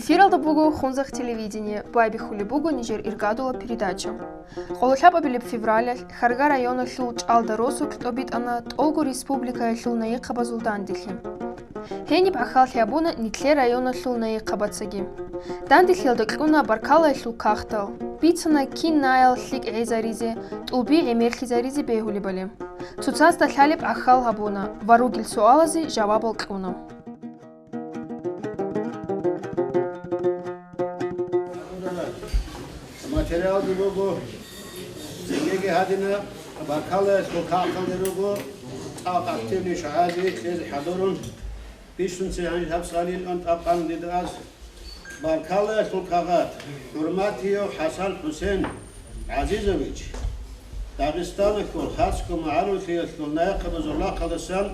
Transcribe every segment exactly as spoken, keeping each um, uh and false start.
Эфиралда буго Хунзахъ телевидение, байбихьулеб буго нижер иргадула передача. Къоло лъабабилеб февралалъ Хьарга районалъул ЧӀалда росулъ тӀобитӀана тӀолго республикаялъул наихъабазул данделъи. Гьениб гӀахьаллъи гьабуна нилъер районалъул наихъабацаги. Данделъиялда кьуна баркаллаялъул кагътал, бицана кин наял лъикӀ гӀезаризе, тӀуби гӀемерлъизаризе бегьулебали. Цоцазда лъалеб гӀахьал гьабуна ва ругел суалазе жавабал кьуна. Материалги буго, цинги гьадина, баркаллаялъул кагъталги руго, цӀакъ активный шагьази лъезе хӀадурун, бищунцин гьанже гьаб суалил ун тӀакъан дида аз. Баркаллаялъул кагъат, хӀурматияв ХӀасан-ХӀусен ГӀазизович, Дагъистаналъул хасго магӀаруллъиялъул наихъабазул рахъалдасан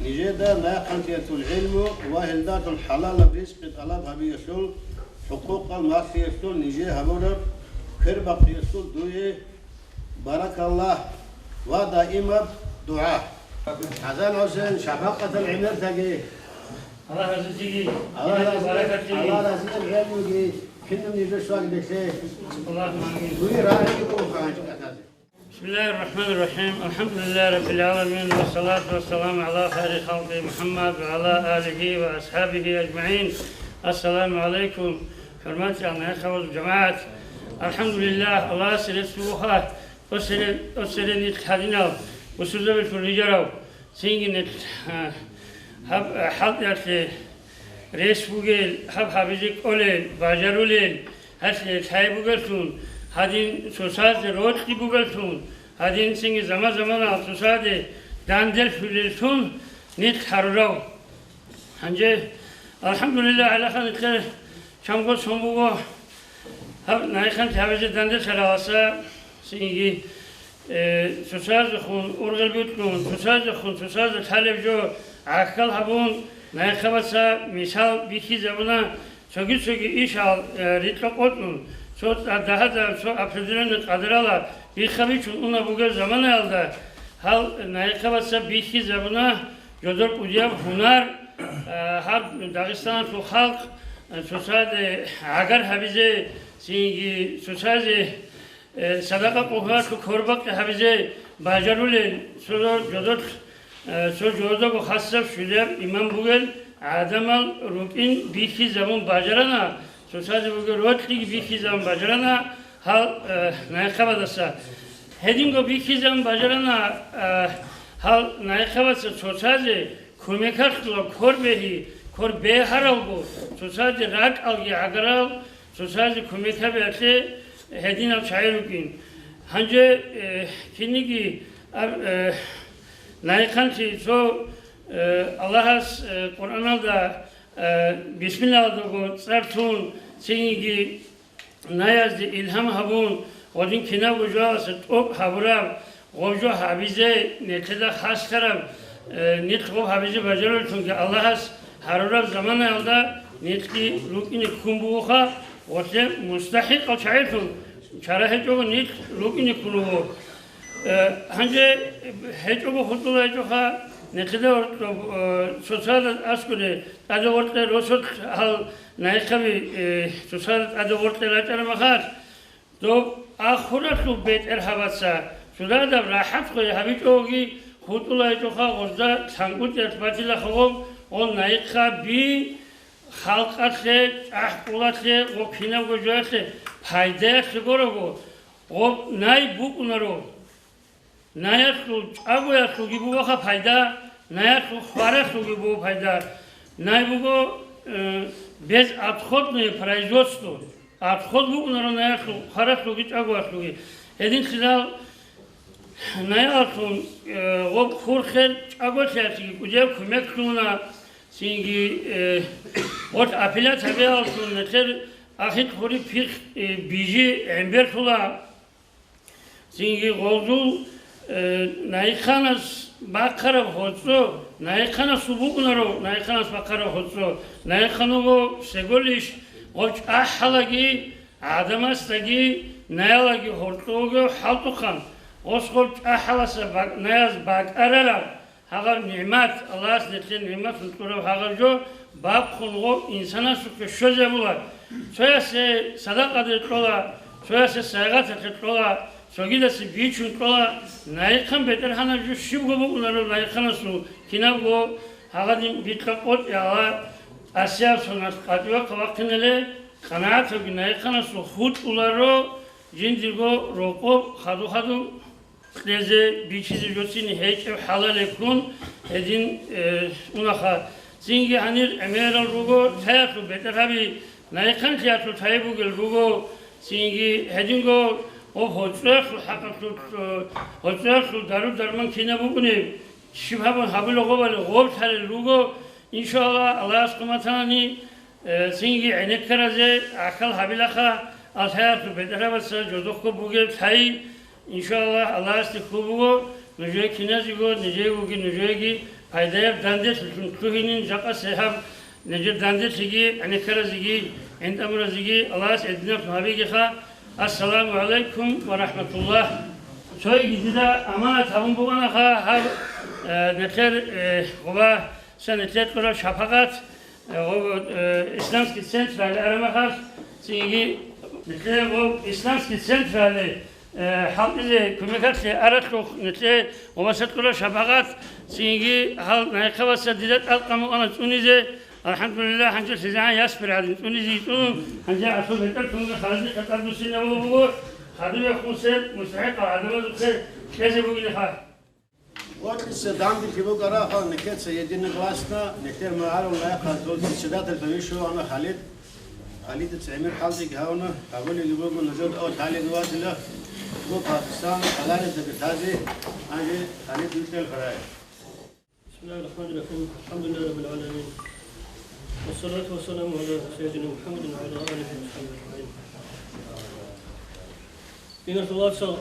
нижеда наихъанлъиялъул гӀилму ва гьелдалъун хӀалалаб ризкъи тӀалаб гьабиялъул хӀукъукъал малъиялъул нижее гьабураб квербахъиялъул дуе баракаллагь ва даимаб дугӀа. ХӀасан-ХӀусен, шапакъатал гӀемерлъаги. Аллагь разилъиги, Аллагь кинабго разилъ-, баракатлъиги. Аллагь разилъ гӀемруги, кинаб нижер щвалеб бетӀер. Аллагьумма амин. Дуе рагӀиги буго гьанже кӀатазе. بسم الله الرحمن الرحيم. الحمد لله رب العالمين، والصلاة والسلام على خير خلقه محمد وعلى آله وأصحابه أجمعين. السلام عليكم. ХӀурматиял наихъабазул жамагӀат. АлхӀамдулиллагь, Аллагьасе рецц бугоха, осере-, осере нилъ гьадинал, бусурбабилъун рижарав, цинги нилъ, а, гьаб, а, хӀалтӀиялъе рес бугел, гьаб гьабизе кӀолел, бажарулел, гьалъе лъай бугеллъун, гьадин цоцазе рокьи бугеллъун, гьадин цинги заман-заманал цоцаде данделъулеллъун нилъ гьарурав. Гьанже, алхӀамдулиллагь, гӀалахъа нилъер чамго сон буго, гьаб наихъанлъи гьабизе данделъараласа, цинги, э, цоцазехун ургъел букӀун, цоцазехун, цоцазда лъалеб жо гӀахьал гьабун, наихъабаца мисал бихьизабуна, цоги-цоги ишал, э, рикьа къотӀун, цо цӀар дагьазаб, цо определённый къадрала бихха-бичун унаб бугеб заманаялда, гьал наихъабаца бихьизабуна, жодор кӀудияб гьунар, а, гьаб Дагъистаналъул халкъ, а, цоцазе гӀагар гьабизе, цинги цоцазе, э, садакъа-къурбаналъул квербакъи гьабизе бажарулел, цо жодор, э, цо жодого хасаб щулияб иман бугел гӀадамал рукӀин бихьизабун бажарана, цоцазе бугел рокьиги бихьизабун бажарана гьал, э, наихъабаздаса. Гьединго бихьизабун бажарана, а, гьал наихъабаца цоцазе кумекалъула квер бегьи, квер бегьаралго, цоцазе ракӀалги гӀагарал, цоцазе кумек гьабиялъе гьединал чагӀи рукӀин. Гьанже, э, кинниги аб-, э, наихъанлъи цо, э, Аллагьас, э, Къуръаналда, э, бисмиллагьалдаго цӀар тун, цинги наязде илгьам гьабун, гъодин кинабго жоялдаса тӀокӀ гьабураб, гъоб жо гьабизе, нилъеда хаслъараб, э, нилъ гъоб гьабизе бажарулеллъунги Аллагьас гьарураб заманаялда нилъги рукӀине ккун бугоха, гъолъе мустахӀикъал чагӀилъун чара гьечӀого нилъ рукӀине ккун буго. Э, гьанже гьечӀого хутӀула гьечӀоха, нилъеда гьоркьоб, э, цоцазда аскӀоре тӀаде гъоркье росулъ гьал наихъаби, э, цоцазда тӀаде гъоркье рачӀараб мехалъ, доб ахиралъул бетӀергьабаца цоцазда рахӀат хвей гьабичӀоги хутӀула гьечӀоха, гъозда лъангутӀиялъ батила хабоб, гъол наихъаби халкъалъе, чӀахӀкӀулалъе ва кинабго жоялъе пайдаялъе гурого, гъоб най букӀунаро. Наялъул чӀагоялъулги бугоха пайда, наялъул хваралъулги буго пайда. Най буго, э, безотходное производство. Отход букӀунаро наялъул хваралъулги чӀагоялъулги. Гьединлъидал наялъул, э, гъоб хурхел чӀаголъиялъеги кӀудияб кумек лъугьуна, цинги, э, гъолъ апелляция гьабиялъул нилъер ахикь хури пихъ, э, бижи гӀемберлъула. Цинги гъозул, э, наихъанас бахъараб гьорцӀо, наихъанасул букӀунаро, наихъанас бахъараб гьорцӀо, наихъан вуго всего лишь гъов чӀахӀалаги, гӀадамасдаги, наялаги гьоркьо вугев хӀалтӀухъан, гъос гъов чӀахӀаласа бак-, наяз бакӀарараб, Гьагъаб нигӀмат, Аллагьас нилъее нигӀматун кьураб гьагъаб жо бахъун гъов инсанасухъе щвезабула. Цоясе садакъаде кьола, цоясе сайгъаталъе кьола, цогидасе бичун кьола. Найихъан бетӀергьанаб жо щибго букӀунаро найихъанасул, кинабго гьагъадин бикьа-къотӀи гьала, тӀасияб соналъ къватӀивахъа вахъинале, къанагӀатабги найихъанасул хутӀуларо, жиндирго рокъоб хаду-хаду кьезе, бичизе жо цин гьечӀеб хӀалале ккун гьедин, э, унаха. Цинги гьанир гӀемерал руго, лъаялъул бетӀергьаби, найихъан лъиялъул лъай бугел руго, цинги гьединго гъоб гьоцӀоялъул хӀакъалъулъ, э, гьоцӀоялъул дару-дарман кинаб букӀунеб, щиб гьабун гьабула гъобали гъоб лъалел руго, иншаллагь, Аллагьас хъуматани. Э, цинги гӀенеккаразе гӀахьал гьабилаха, алхӀаялъул бетӀергьабаца жодохъго бугеб лъай, иншаллагь, Аллагьасде хьул буго, нужее киназего, нижеегоги нужееги пайдаяб данделъун лъугьинин, жакъа сахаб нижер данделъиги, гӀенеккаразеги, гӀинтӀамуразеги Аллагьас гӀединаб гьабигиха. Ассаламу гӀалайкум ва рахӀматуллагь. Цойги дида аманат гьабун бугонаха гьаб, э, нилъер, э, гъуба, сан нилъер кьураб шапагъат, Э, гъо-, э, исламский централе арамахалъ, цинги нилъее гъо-, исламский централе, э, хӀалтӀизе кумекалъе аралъухъ нилъее гъо-, васатлъура шапагъат, цинги гьал найхъа васат дида тӀалкъан мукъана цӀунизе, алхӀамдулиллагь, гьанже лъизегӀан ясбир гьадин цӀунизе йицӀун, гьанже гӀасул бетӀер тунги халазе къатӀар буссинабулеб буго, хадуб яхъун сел мустахӀикъал гӀадамазухъе кьезе бугилиха. Отлично, данделъи бугонаха, нилъеца единогласно, нилъер магӀарул лайихъалъул председатель Товишев Халид, Халидица гӀемер хӀалтӀиги гьавуна, гьабулеб буго нужеда лъалеб ватила, ну, Пакистан, Аларида бетазе, гьанже Халид витӀел харай. بسم الله الرحمن الرحيم. الحمد لله رب العالمين. والصلاة والسلام على سيدنا محمد وعلى آله وصحبه أجمعين. Диналъул вацал,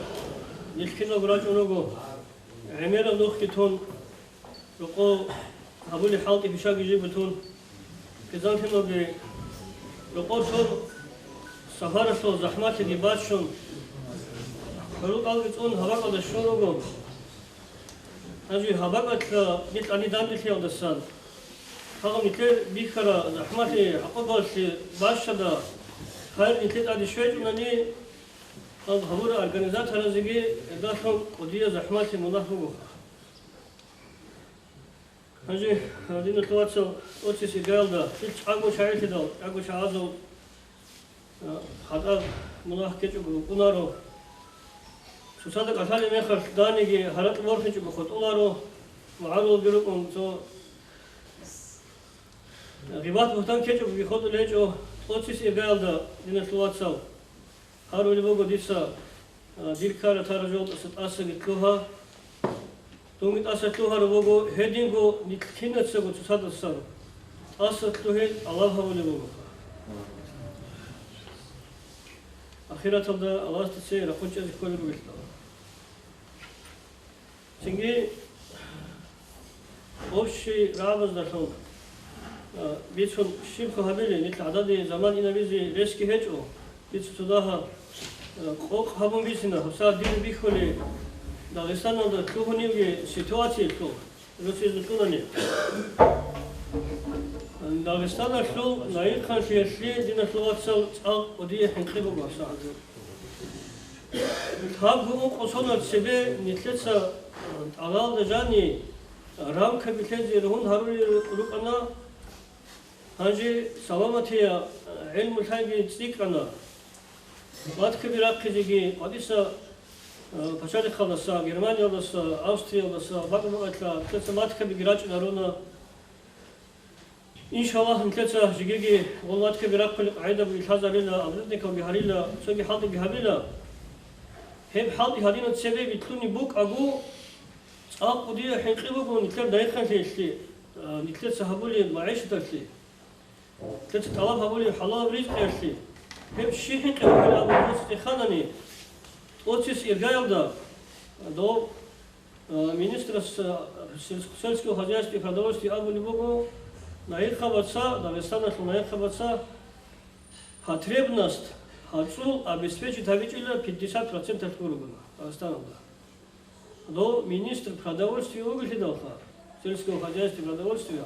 нилъ киналго рачӀун руго. ГӀемераб нухги тун, рокъов гьабулеб хӀалтӀи пишаги жиб тун, кизанлъималги рокъор тун, сапаралъул захӀмалъиги баччун, гьоркьалги цӀун гьабакьалда щун руго. Гьанже гьабакьалъа нилъ гьанир данделъиялдасан, гьагъаб нилъер бихьараб захӀмалъи гӀакъубалъе бащада, хайр нилъер тӀаде щвечӀунани, гьаб гьабурал организаторазеги гьелдалъун кӀудияб захӀмалъи мунагь буго. Гьанже, диналъул вацал, тӀоцебесеб иргаялда, ил чӀаго чагӀилъидал, чӀаго чагӀазул, а, хатӀа мунагь ккечӀого букӀунаро. Цоцазда кӀалъалеб мехалъ данеги гьаракь борхичӀого хутӀуларо, магӀарулги рукӀун цо гъибат-бугьтан ккечӀогоги хутӀулеб гьечӀо. ТӀоцебесеб иргаялда, диналъул вацал, гьарулеб буго дица, а, дир ккараб тараб жоялдаса тӀасаги лъугьа. Дунги тӀаса лъугьараб буго, гьединго нилъ кинацаго цоцадасан тӀаса лъугьин тӀалаб гьабулеб буго. Ахираталда Аллагьасда цее рахъун чӀезе кколеб бугелъул. Цинги общий рагӀабаздалъун, а, бицун щибха гьабилин, нилъ гӀададияб заман инабизе ресги гьечӀо. Дица цо дагьа, а, къокъ гьабун бицина, гьабсагӀат дир бихьулеб Дагъистаналда лъугьунебги ситуациялъул, росизе кьунани. Дагъистаналъул наихъанлъиялъе, диналъул вацал, цӀакъ кӀудияб хӀинкъи буго гьабсагӀат. Гьаб гьуун къосуна цебе нилъеца, а, тӀалабалда жаниб рамкаби лъезе ругьун гьарулел рукӀана. Гьанже саламатияб, а, гӀелму-лъайги цӀикӀкӀана. Латкаби рахъизеги къватӀиса, а, пачалихъалдаса, Германиялдаса, Австриялдаса, бакӀ-бакӀалъа нилъеца латкабиги рачӀунаруна. Иншаллагь, нилъеца жегиги гъоллаткаби рахъулеб къагӀидаби лъазарила, абрудникалги гьарила, цоги хӀалтӀиги гьабила. Гьеб хӀалтӀи гьадинаб цебе битӀулеб букӀаго, цӀакъ кӀудияб хӀинкъи буго нилъер дайхъанлъиялъе, а, нилъеца гьабулеб магӀишаталъе, нилъеца тӀалаб гьабулеб хӀалалаб ризкъиялъе. Гьеб щиб хӀинкъи бугеб абун цӀеханани, тӀоцебесеб иргаялда, дов А, министрас, а, сельск-, сельского хозяйства и продовольствия абулеб буго, наихъабаца, Дагъистаналъул наихъабаца потребность гьацӀул обеспечить гьабичӀила пятьдесят проценталъ гуругуна Дагъистаналда. Дов министр продовольствия вугелъидалха, сельского хозяйства продовольствия,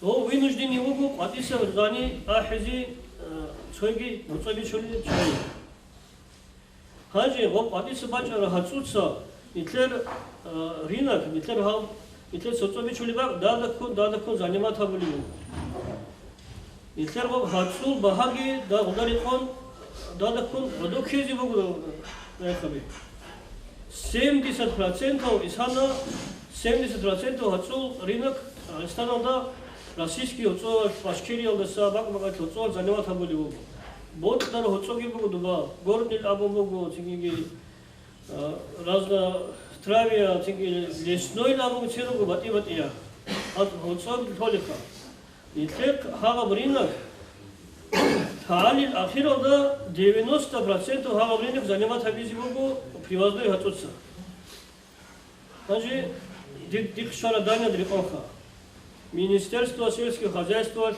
гъов вынужденный вуго къватӀиса гъани ахӀизе, э, цоги гьоцӀо бичулеб чагӀи. Гьанже гъоб къватӀиса бачӀараб гьацӀуца нилъер, э, рынок, нилъер гьав, нилъер гьоцӀо бичулеб бакӀ дадаккун, дадаккун занимат гьабулеб буго. Нилъер гъоб гьацӀул багьаги дагъдарикъун дадаккун гӀодо ккезе буго рехаби. Семьдесят процентов исана, семьдесят процентов гьацӀул рынок Дагъистаналда, российский гьоцӀоялъ, Башкириялдаса, бакӀ-бакӀалъ гьоцӀоялъ занимат гьабулеб буго. Бокьараб гьоцӀоги буго дуба, горнил абун буго, цинги, а, разнотравья, цинги лесной абун цин руго батӀи-батӀия. Гьат-, гьоцӀоги лъолеха. Нилъер гьагъаб рынок тагӀалил ахиралда девяносто процентов гьагъаб рынок занимат гьабизе буго привозной гьацӀуца. Гьанже дид-, дихъ щвараб данияда рекъонха. Министерство сельского хозяйствалъ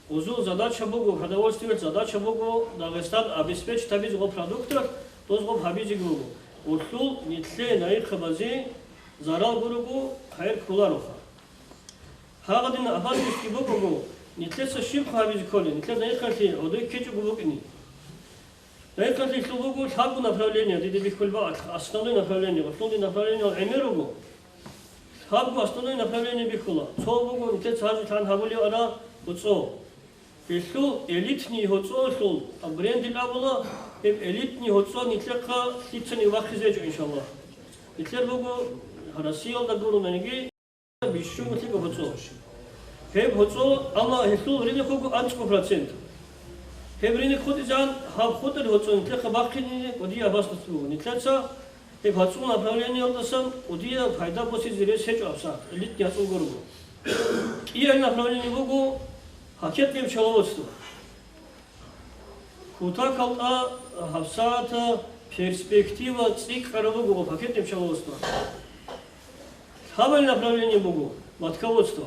гъозул задача буго, продовольствиялъ задача буго Дагъистан обеспечить гьабизе гъо продукталъ, доз гъоб гьабизеги буго. Гъолъул нилъее наихъабазе зарал гуруго, хайир кколароха. Гьагъадин опасностьги букӀуго, нилъеца щиб гьабизе кколин, нилъер наихъалъе гӀодой ккечӀого букӀине. Наихъалъе лъугьуго лъабго направление, диде бихьулеб бакӀалъ, основной направление, гъолъул дин направлениеял гӀемер руго. Лъабго основной направление бихьула. Цо буго нилъеца гьанже лъан гьабулеб ара гьоцӀо. Гьелъул элитный гьоцӀолъул, а, брендил абула, гьеб элитный гьоцӀо нилъехъа лъицаниги вахъизе гьечӀо, иншаллагь. Нилъер буго Россиялда гуронаниги, бищунго лъикӀаб гьоцӀо. Гьеб гьоцӀо, амма гьелъул рынок буго анцӀго процент. Гьеб рынок хутӀизегӀан гьаб хутӀараб гьоцӀо нилъехъа бахъине кӀудияб опасность буго. Нилъеца гьеб гьацӀул направлениялдасан кӀудияб пайда босизе рес гьечӀо гьабсагӀат, элитный гьацӀул гурого. КӀияб направление буго пакетное пчеловодство. Кутакалда гьабсагӀат перспектива цӀикӀкӀараб буго пакетное пчеловодство. Лъабабилеб направление буго матководство.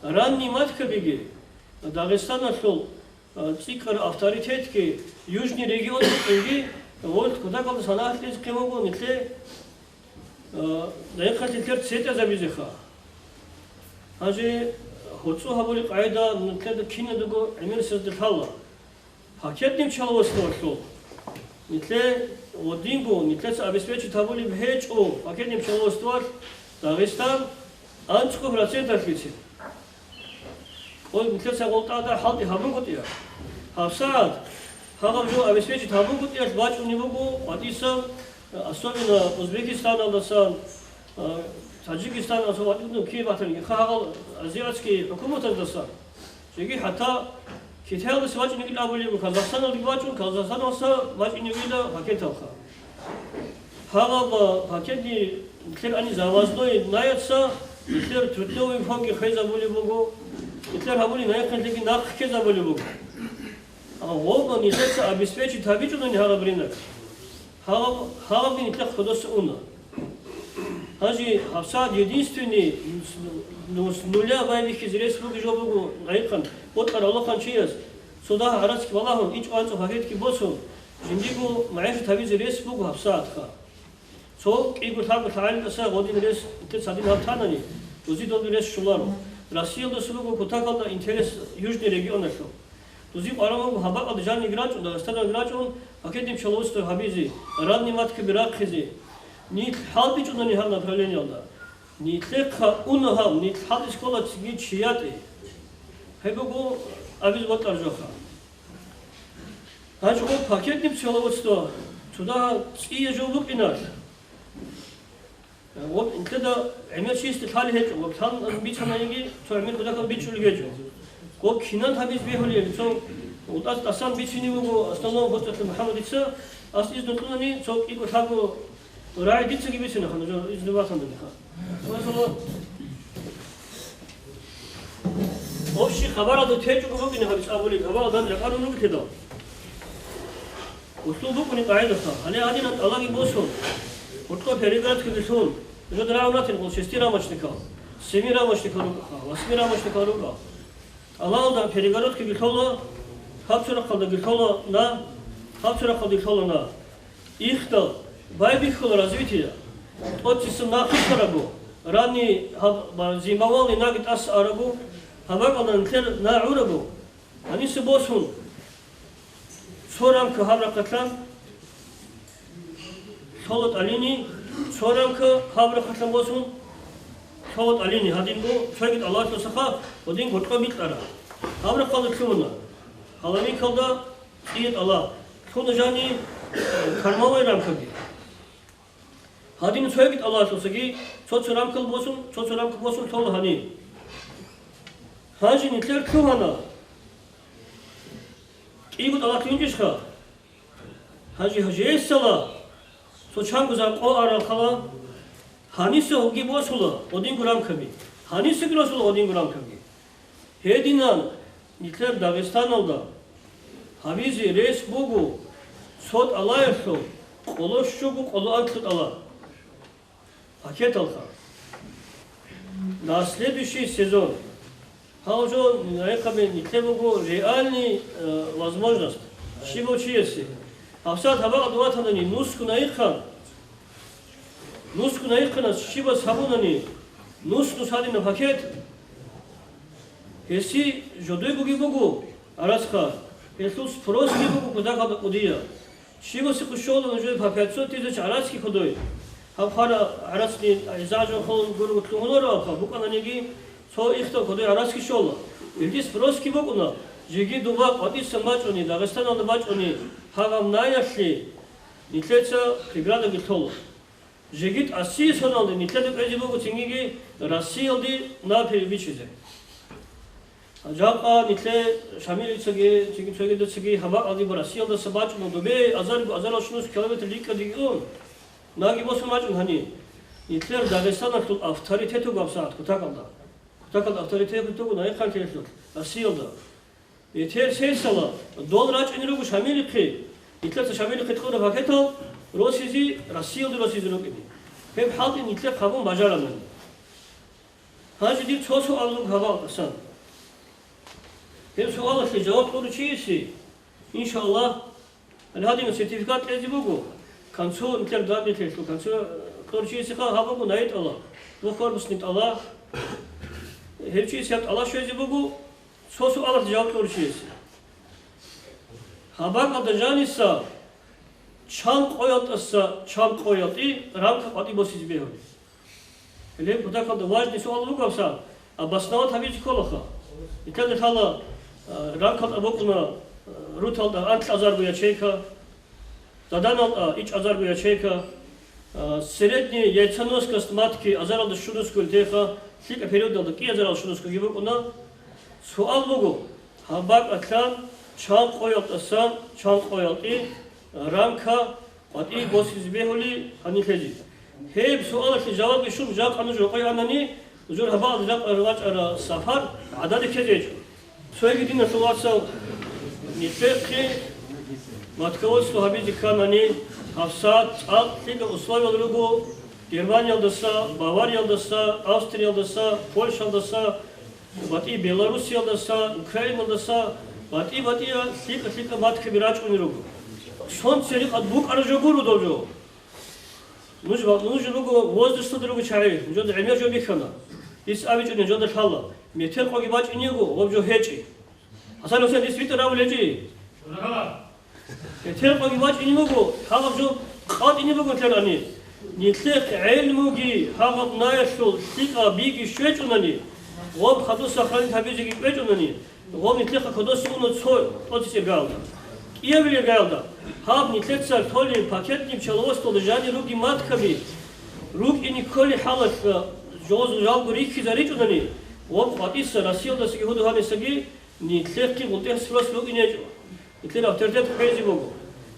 Ранние маткабиги Дагъистаналъул, а, цӀикӀкӀараб авторитетги, южный регион букӀинги, гъолъ кутакалда санагӀалъизе хъен буго нилъее, а, дайхъалъи нилъер цӀикӀкӀараб гьабизеха. Гьанже гьоцӀо гьабулеб къагӀида нилъеда киназдаго гӀемерисезда лъала. Пакетное пчеловодствоялъул нилъее гъодинго, нилъеца обеспечить гьабулеб гьечӀо пакетное пчеловодствоялъ Дагъистан анцӀго проценталъицин. Кьол нилъеца гъолтӀада хӀалтӀи гьабунгутӀиялъ, гьабсагӀат гьабаб жо обеспечить гьабунгутӀиялъ бачӀунеб буго къватӀиса, особенно Узбекистаналдасан, а, Таджикистаналдасан ватӀун кибе батани, хагьал азиатский хӀукуматаздасан. Жеги хӀатта Китаялдаса вачӀинегил абулеб буго, Казахстаналдаги вачӀун, Казахстаналдаса вачӀинегила пакеталха. Гьалаб пакетни нилъер ани завозной наяца нилъер трудовый фондги хвезабулеб буго, нилъер гьабуни наихъалъеги нахъ ккезабулеб буго. Амма гъоба нилъеца обеспечить гьабичӀунани гьараб рынок. Гьаб-, гьабги нилъехъ кодоса уна. Гьанже гьабсагӀат единственный с-, ну, с нуля байбихьизе рес бугеб жо буго гӀайхъан, бокьарав лохъанчияс, цо дагь гӀарацги балагьун, ичӀо-анцӀго пакетги босун, жиндиего магӀишат гьабизе рес буго гьабсагӀатха. Цо кӀиго-лъабго лъагӀалиласа гъодин рес, нилъеца гьадин гьаб танани, дузе доб рес щоларо. Россиялдаса буго кутакалда интерес южный регионалъул. Дузе къваран буго гьаб бакӀалда жаниги рачӀун, Дагъистаналги рачӀун, пакетный пчеловодство гьабизе, ранние маткаби рахъизе. Нилъ хӀалтӀичӀунани гьаб направлениялда. Нилъехъа уна гьаб, нилъ хӀалтӀизе ккола цоги чи ятӀи. Гьеб буго абизе бокьараб жоха. Гьанже гъоб пакетный пчеловодство цо дагь цӀияб жо букӀиналъ. Гъоб нилъеда гӀемер чиясде лъалеб гьечӀо, гъоб лъан бицананиги, цо гӀемер кутакалда бичӀчӀулеб гьечӀо. Гъоб кинан гьабизе бегьулеб, цо гъутӀаз тӀасан бицине буго, основном гьорцӀалъ МухӀаммадица, ас изну кьунани, цо кӀиго-лъабго рагӀи дицаги бицина хана, жо изну батанданиха. Масала, общий хабаралда течӀого букӀине гьабиз абулеб, хабаралда рекъарун ругелъидал. Гъолъул букӀунеб къагӀидаха, гьале гьадинаб тӀалаги босун, гьоркьоб перегородкаги лъун, жо рагӀун ратин гъол шести рамочникал, семи рамочникал рукӀаха, восьми рамочникал рукӀа. ТӀалалда перегородкаги лъола, гьаб цо рахъалдаги лъола на, гьаб цо рахъалдаги лъола на. Ихдал байбихьула развитие, тӀоцесун нахъе ккарабго, Рани гьаб-, ба-, зимавали наги тӀаса арабу, гьабакъалда нилъер нагӀурабу, гьаниса босун, цо рамка гьаб рахъалъан лъола тӀалини, цо рамка гьаб рахъалъан босун лъола тӀалини, гьадинго цоги тӀалалъусаха, гьадин гуркьо бикьара. Гьаб рахъалда лъугьуна, гьалабикалда цӀия тӀала, лъуна жани, э, кармалай рамкаги. Гьадин цоги тӀалалъусаги, цо-цо рамкал босун, цо-цо рамка босун лъола гьани. Гьанже нилъер лъугьана, кӀиго тӀалалъугьинчӀищха? Гьанже гьажесала цо чанго закъо арал хала, гьаниса гьуги босула гьодинго рамкаби, гьанисаги росула гьодинго рамкаби. Гьединан нилъер Дагъистаналда гьабизе рес буго цо тӀалаялъул къоло щуго къоло анлъго тӀала пакеталха. На следующий сезон. Гьав жо гӀехъаби нилъе буго реальный, э, возможность. Щибав чиясе. ГьабсагӀат гьабаъ дуватанани нусгу наихъан, нусгу наихъанас щибас гьабунани, нус-нус гьадина пакет, гьеси жодойгоги буго, гӀарацха, гьелъул спросги буго кутакалда кӀудия. Щибасихъе щола нужее по пятьсот тысяч гӀарацги кодой? Гьаб хвара гӀарацни гӀезагӀжун холун гурого лъугьунарабха, букӀананиги цо ихтал кодой гӀарацги щола. Илди спросги букӀуна, жеги дуба къватӀисан бачӀуни, Дагъистаналда бачӀуни, гьагъаб наялъе нилъеца преградаги лъола. Жеги тӀасиисоналде нилъеда кӀвезе буго цинги Россиялде на перебичизе. Жакъа нилъе Шамилицаги, цинги цогидацаги гьабаъалде Россиялдаса бачӀун, добе азарго азарал щунус километр ликӀкӀадиги ун, наги босун бачӀун гьани. Нилъер Дагъистаналъул авторитет вуго гьабсагӀат кутакалда. Кутакалда авторитет вуго наихъан килелъул Россиялда. Бетер сесала, дол рачӀине руго Шамилихъе, нилъеца Шамилихъе кьураб пакетал росизе, Россиялде росизе рукӀине. Гьеб хӀалтӀи нилъехъ гьабун бажаранани. Гьанже дир цо суал руго гьабал, Гьасан. Гьеб суалалъе жаваб кьурав чиясе, иншааллагь, гьале гьадинаб сертификат кьезе буго, концо нилъер данделъелъул, концо кьурав чиясеха гьаб буго найитӀала, двухкорпусный тӀала. Гьев чиясе гьаб тӀала щвезе буго, цо суалалъе жаваб кьурав чиясе. Гьабакъалда жаниса чан къоялдаса чан къоялде рамка къватӀи босизе бегьулеб? Гьеле кутакалда важный суал бугеб, обосновать гьабизе кколаха. Италда лъала, а, рамкал тӀа букӀуна, а, руталда анкьазарго ячейка, заданалда ичӀазарго ячейка, а, средняя яйценоскость матки азаралда щунусгун теха, лъикӀа периодалда кӀиазарал щунусгоги букӀуна. Суал буго, гьаб бакӀалъан чан къоялдасан чан къоялде рамка къватӀи босизе бегьули гьанилъезе? Гьеб суалалъе жавабги щун, жакъа нуж рокъой анани, нужер гьабаалда жакъа вачӀараб сапар гӀадада ккезе гьечӀо. Цоги, диналъул вацал, нилъехъе матководство гьабизе кканани, гьабсагӀат цӀакъ лъикӀаб условиял руго Германиялдаса, Бавариялдаса, Австриялдаса, Польшалдаса, батӀи Белоруссиялдаса, Украиналдаса, батӀи-батӀияб лъикӀа-лъикӀаб маткаби рачӀунел руго. Сонце рикъад букӀараб жо гуро доб жо. Нуж, нуж руго возрасталда руго чагӀи, нужеда гӀемер жо бихьана. Дица абичӀони нужеда лъала, метер къоги бачӀине йиго, гьоб жо гьечӀи. Гьасан-Гьусен, дис витӀар абулеб гьечӀи? Метер къоги бачӀине буго, гьаб жо къватӀине буго терани. Нилъехъ гӀелмуги гьаб наялъул лъикӀаб биги щвечӀунани, гъоб хадур сохранить гьабизеги кӀвечӀунани, гъоб нилъехъа кодосе уна цо тӀоцебе иргаялда, кӀиябилеб иргаялда, гьаб нилъеца лъолеб пакетный пчеловодствоялда жанир ругеб маткаби рукӀине кколеб хӀалалъ, жо-, жалго рихьизаричӀунани, гъоб къватӀиса Россиялдасаги гьудул-гьанисаги нилъехъе гъунтӀен спрос букӀине гьечӀо. Нилъер авторитет кквезе буго.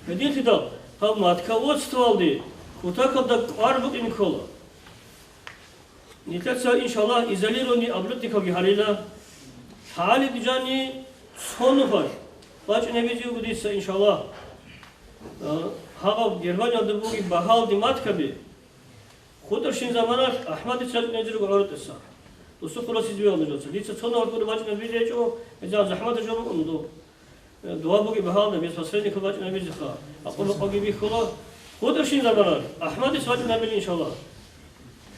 Гьединлъидал гьаб матководствоялде кутакалда кӀвар букӀине ккола. Нилъеца, иншаллагь, изолированный облётникалги гьарила. ХӀалид жани цо нухалъ бачӀинабизе буго дица, иншаллагь. А, гьаб Германиялда бугеб багьалде маткаби. ХутӀарщин заманалъ АхӀмадица рачӀунезе руго гӀоротӀеса. Досухъ росизе бегьула нужеца. Дица цо нухалъ гуро бачӀинабизе гьечӀо, гьезда захӀматаб жо букӀун доб. Э, дова бугеб багьалда, без посредников бачӀинабизеха. Акъуба къоги бихьула. ХутӀарщин заманалъ АхӀмадица бачӀунабила, иншаллагь.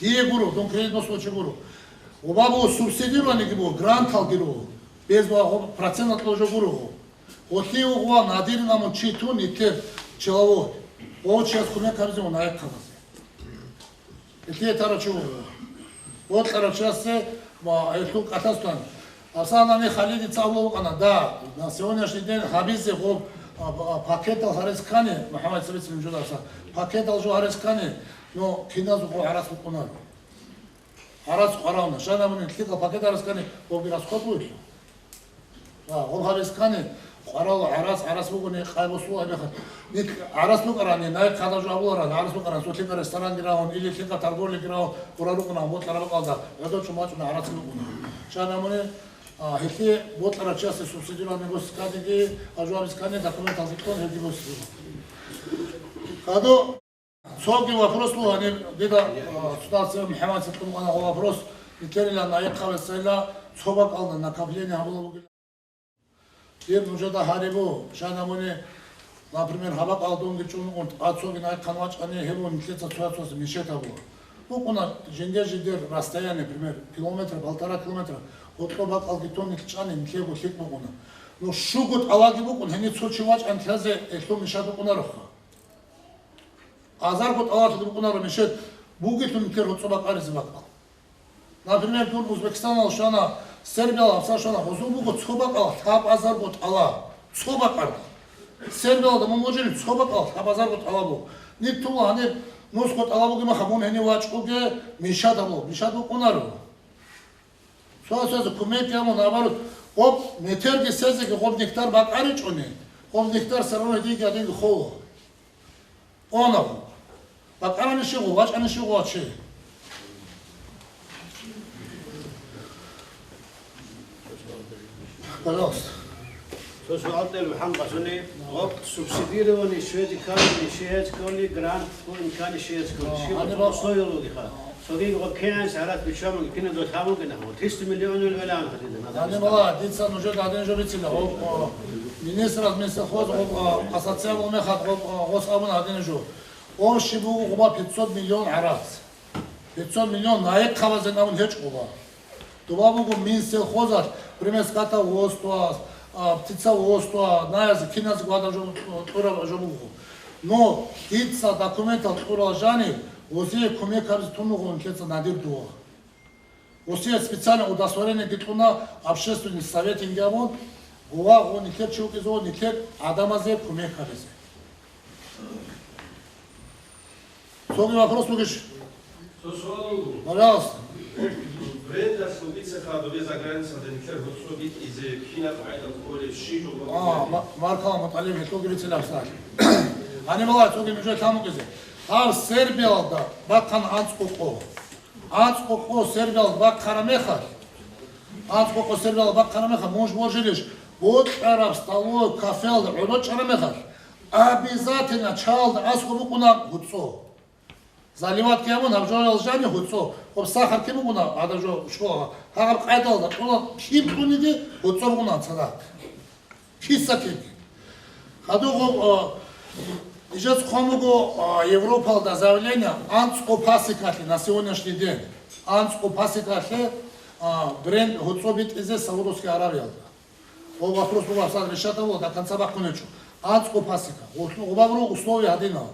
Дие гуро, дун кредитный случай гуро. Гъоба буго субсидированиеги буго, гранталги руго. Без ва гъоб проценталъул жо гуро. Гъолъие вугъула надир намун чи тун итлъер пчеловод. Гъов чияс кумек гьабизе ун гӀехъабазе. Итлъие тарав чи вугъула. Бокьарав чиясе ва гьелъул кӀалъаздасан. Асанани Халидица абулеб букӀана, да, на сегодняшний день гьабизе гъоб, а, а, пакетал гьарес ккани, МухӀаммад Сабицин жодаса, пакетал жо гьарес ккани, но киназго гӀарац букӀунаро. ГӀарац къварална. Шанамуни лъикӀал пакет гьарес ккани, гъобги расход бугелъул. А, гъоб гьабиз ккани, къварал гӀарац, гӀарац бугони, къайбосул гьабиха. Нилъ гӀарац букӀарани, най хъада жо абуларан, гӀарац букӀаран, цо лъикӀа ресторанги рагьун, или лъикӀа торговляги рагьун, гурарукъуна, гъоб бокьараб бакӀалда, гӀодор чӀумачӀуна гӀарац букӀуна. Шанамуни, а, гьелъие бокьарав чиясе субсидирование госисканиги, а жо гьабиз ккани, документалги кьун, гьелги госискани. Кадо? Цоги вопрос буго гьаниб дида, а, цӀудаса МухӀаммадица кьун кӀана гъо вопрос, нилъерила наихъабазейила цо бакӀалда накопление гьабула бугила. Дир нужеда гьарибу, шанамуни, например, гьаб бакӀалда дунги чӀун ун, а цоги наихъан вачӀани, гьеб нилъеца цояцазе мешать гьабула. БукӀуна жинде-жидер расстояние, например, километр, полтора километра, гьоркьоб бакӀалги тун нилъ чӀани, нилъего лъикӀ букӀуна. Ну, щуго тӀалаги букӀун, гьенир цо чи вачӀани лъазе гьелъул мешать букӀунароха. Азарго тӀалалъуги букӀунаро мешет бугелъул нилъер гьоркьоб бакӀаризе бакӀал. Например, дун Узбекистаналъ щвана, Сербиялъ гьабсагӀат щвана, гьезул буго цо бакӀал лъабазарго тӀала. Цо бакӀарда. Сербиялда мун вачӀани цо бакӀал лъабазарго тӀала буго. Нилъ тула гьаниб нусго тӀала бугеб мехалъ мун гьенив вачӀуге мешать гьабула, мешать букӀунаро. Цо-цоязе кумек гьабун, наоборот, гъоб метерги сезеги гъоб нихтар бакӀаричӀони, гъоб нихтар все равно гьединги гьадинги холо. Онав. БакӀарани щиб гъо, вачӀани щиб гъо чи. Пожалуйста. Цо суал тел, МухӀаммад Къасуни, гъоб субсидирование щвезе ккани, щвезе кколи, грант ккун ккани, щвезе кколи. Щиб гьаниб условиялъулги ха? Цоги гъоб кигӀан гӀарац биччан бугеб, кинаб дол гьабугеб нахъ? Триста миллионал вилан гьадин, гьадин. Гьаниб бала, дица нужеда гьадин жо бицила, гъоб, а, министрас Минсельхоз, гъоб, а, ассоциация мехалъ, гъоб, а, гъос абуна гьадин жо. Общий буго гъоба пятьсот миллион гӀарац. Пятьсот миллион наихъабазен абун гьечӀо гъоба. Доба буго Минсельхозалъ, пример, скотоводство, а, птицеводство, наяз, киназ гьадаб жо, кьураб жо буго. Но дица документал кьурал жанив, гъозие кумек гьабизе тун вуго нилъеца надир дова. Гъосие специально удостоверениеги кьуна, общественный советинги абун, гъова гъо нилъер чи вукӀизе, нилъер гӀадамазе кумек гьабизе. Цоги вопрос бугищ? Цо суал буго. Пожалуйста. Брендалъул бицеха дубе заграницалда нилъер гьоцӀо битӀизе кинаб къайда кколеб, щиб жо? А, ма-, Маркала МутӀалиб гьелъулги бицила гьабсагӀат. Гьаниб бала цоги нужее лъан букӀизе. Гьаб Сербиялда бахъана анцӀго къо. АнцӀго къо Сербиялда бахъараб мехалъ, анцӀго къо Сербиялда бахъараб мехалъ, мун божилищ, бокьараб столовой, кафеялда гӀодор чӀараб мехалъ, обязательно чалалда аскӀоб букӀуна гьоцӀо. Заливатги гьабун, гьаб жо жани гьоцӀо, гъоб сахар киб букӀуна, гьадаб жо школа, гьаб къайдалда кьуна, киб кьуниги гьоцӀо букӀуна цадахъ. Киса киб? Хадуб гъоб, а, нижеца хъван буго, а, Европалда заявление анцӀго пасекалъе на сегодняшний день. АнцӀго пасекалъе, а, бренд гьоцӀо битӀизе Саудовская Аравиялда. Гъоб вопрос буго гьабсагӀат решать гьабула, до конца бахъун гьечӀо. АнцӀго пасека. Гъоб-, гъобаб руго условия гьадинал.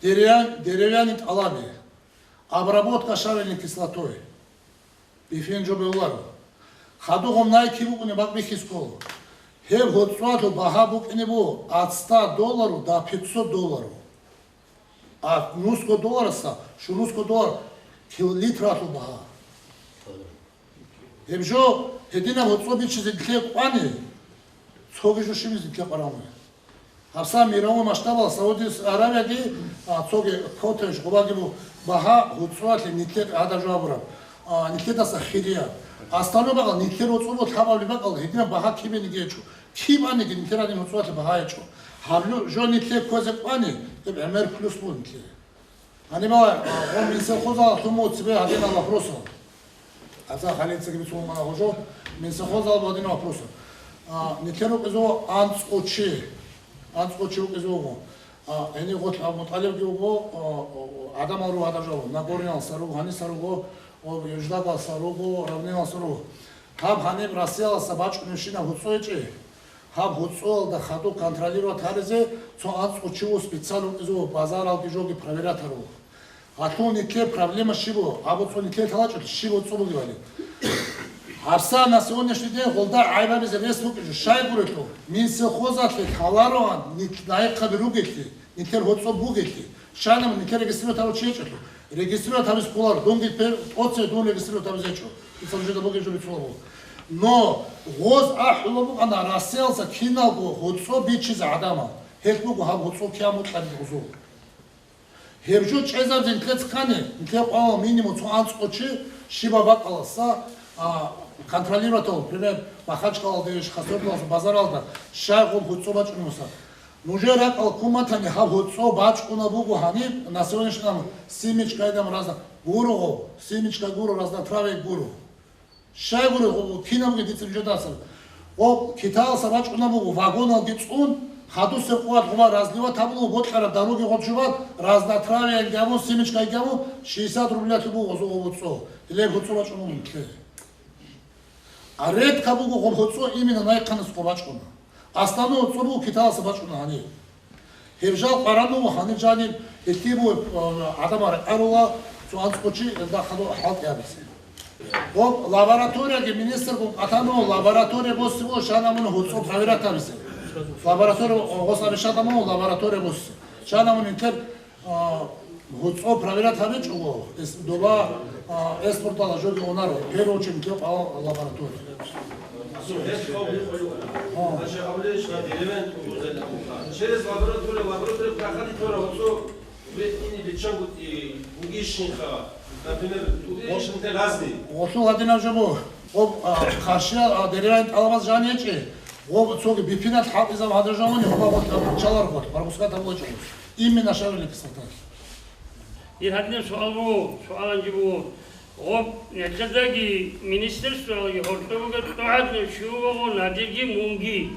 Деревян-, деревянный тӀалаби. Обработка щавелин кислотой. Бихьин жо бегьуларо. Хадуб гъоб най киб букӀунеб бакӀ бихьизе ккола. Гьеб гьоцӀоялъул багьа букӀине буго от ста долларов до пятьсот долларов. А нусго долларасда, щунусго доллар кил-, литралъул багьа. Гьеб жо гьединаб гьоцӀо бичизе нилъее кӀвани, цоги жо щибизе нилъее къваригӀуна. ГьабсагӀат мировой масштабалъ Саудовская Аравияги, а, цоги коттедж гъобаги буго, багьа гьоцӀоялъе нилъер гьадаб жо гьабураб, а, нилъедаса хирияб. Остальное бакӀал, нилъер гьоцӀо буго лъабабилеб бакӀал, гьединаб багьа кибениги гьечӀо. Кибаниги нилъер гьадин гьоцӀоялъе багьа гьечӀо. Гьаб жо нилъее кквезе кӀвани, гьеб гӀемер плюс буго нилъее. Гьаниб, а, гъо Минсельхозалъул муцӀ цебе гьадинаб вопросал. ГьабсагӀат Халидицаги бицун букӀана гъо жо, Минсельхозалъул гьадинаб вопросал. А, нилъер вукӀизе вуго анцӀго чи. АнцӀго чи вукӀизе вуго. А, гьенив гъолъ Абу МутӀалибги вуго, а, а, гӀадамал руго гьадаб жо, Нагорноялдаса руго, гьаниса руго, о, Юждагалдаса руго, Равнинялдаса руго. Гьаб гьаниб Россиялдаса бачӀунебщинаб гьуцӀо гьечӀи, гьаб гьуцӀоялда хадуб контролировать гьаризе цо анцӀго чи вуго специально вукӀизе вуго, базаралги жоги проверять гьаруго. Гьалъул нилъер проблема щиб буго? Абу цо нилъер лъалачӀолъи щиб гьуцӀо бугебали. ГьабсагӀат на сегодняшний день гъолда гӀайбабизе рес букӀинчӀо, щай гурелъул, Минсельхозалъе лъалароан нилъ наихъаби ругелъи, нилъер гьуцӀо бугелъи, щайилан нилъер регистрировать гьарав чи гьечӀелъул. Регистрировать гьабизе кколаро, дунги пер-, тӀоцебе дун регистрировать гьабизе гьечӀо. Дица нужеда бугеб жо бицунеб буго. Но гъоз ахӀулеб букӀана Россиялдаса киналго гьуцӀо бичизе гӀадамал. Гьелъ буго гьаб гьуцӀо кигӀан букӀараб гъозул. Гьеб жо чӀезабизе нилъеца ккани, нилъер къвалал минимум цо анцӀго чи щибаб бакӀалдаса, а, контролировать гьабун, пример, Махачкалалда, Хасавюрталдаса, базаралда щай гъоб гьуцӀо бачӀунеб буса. Нужер ракӀалда ккун батани, гьаб гьуцӀо бачӀунеб буго гьаниб, на сегодняшний день Симичкайда разна гуро гъоб, Симичка гуро, Разнотравье гуро. Щай гуреб, гъо-, кинабги дица нужедаса. Гъо, Китайалдаса бачӀунеб буго, вагоналги цӀун, хадусеб къоялъ гъоба разливать гьабула, бокьараб даруги гъоркь жубан, Разнотравьеялги гьабун, Симичкайги гьабун, шестьдесят рублялъе буго гъозул гъоб гьуцӀо. Гьелеб гьуцӀо бачӀунеб буго нилъее. А редко буго гъоб гьуцӀо именно наихъанасухъ бачӀуна. Основной гьуцӀо буго Китайалдаса бачӀуна гьаниб. Гьеб жал къваригӀун буго гьаниб жаниб, гьелъие буго, э, гӀадамал рекъарулел цо анцӀго чи, элда хадур хӀалтӀи гьабизе. Гъоб лабораторияги министргун къалъан буго, лаборатория босизе буго, щайилан мун гьуцӀо проверять гьабизе. Лаборатория, э, гъос абишадамун лаборатория босизе. Щайилан мун нилъер, э, гьуцӀо проверять гьабичӀого, эс-, доба, э, экспорталда жоги унаро, в первую очередь нилъер къварал лаборатория. Через лабораторию, лабораторию проходить кора, вот что вы не бичан вот и бугишника, например, бугишника разный. Гъолъул гьадинаб жо буго, гъоб, а, къаршиял, а, деревян тӀалабаз жан гьечӀи, гъоб цоги бипинал хӀалтӀизаб гьадин жо муни, гъоба гъолъ чалар гъолъ, баргъускат гьабулачӀо. Именно щавелги салтан. Дир гьадинаб суал буго, суал гьанже буго. Гъоб, нилъедаги министерствоялги гьоркьоб бугеб тӀогӀаднав чи вуго Надирги мунги.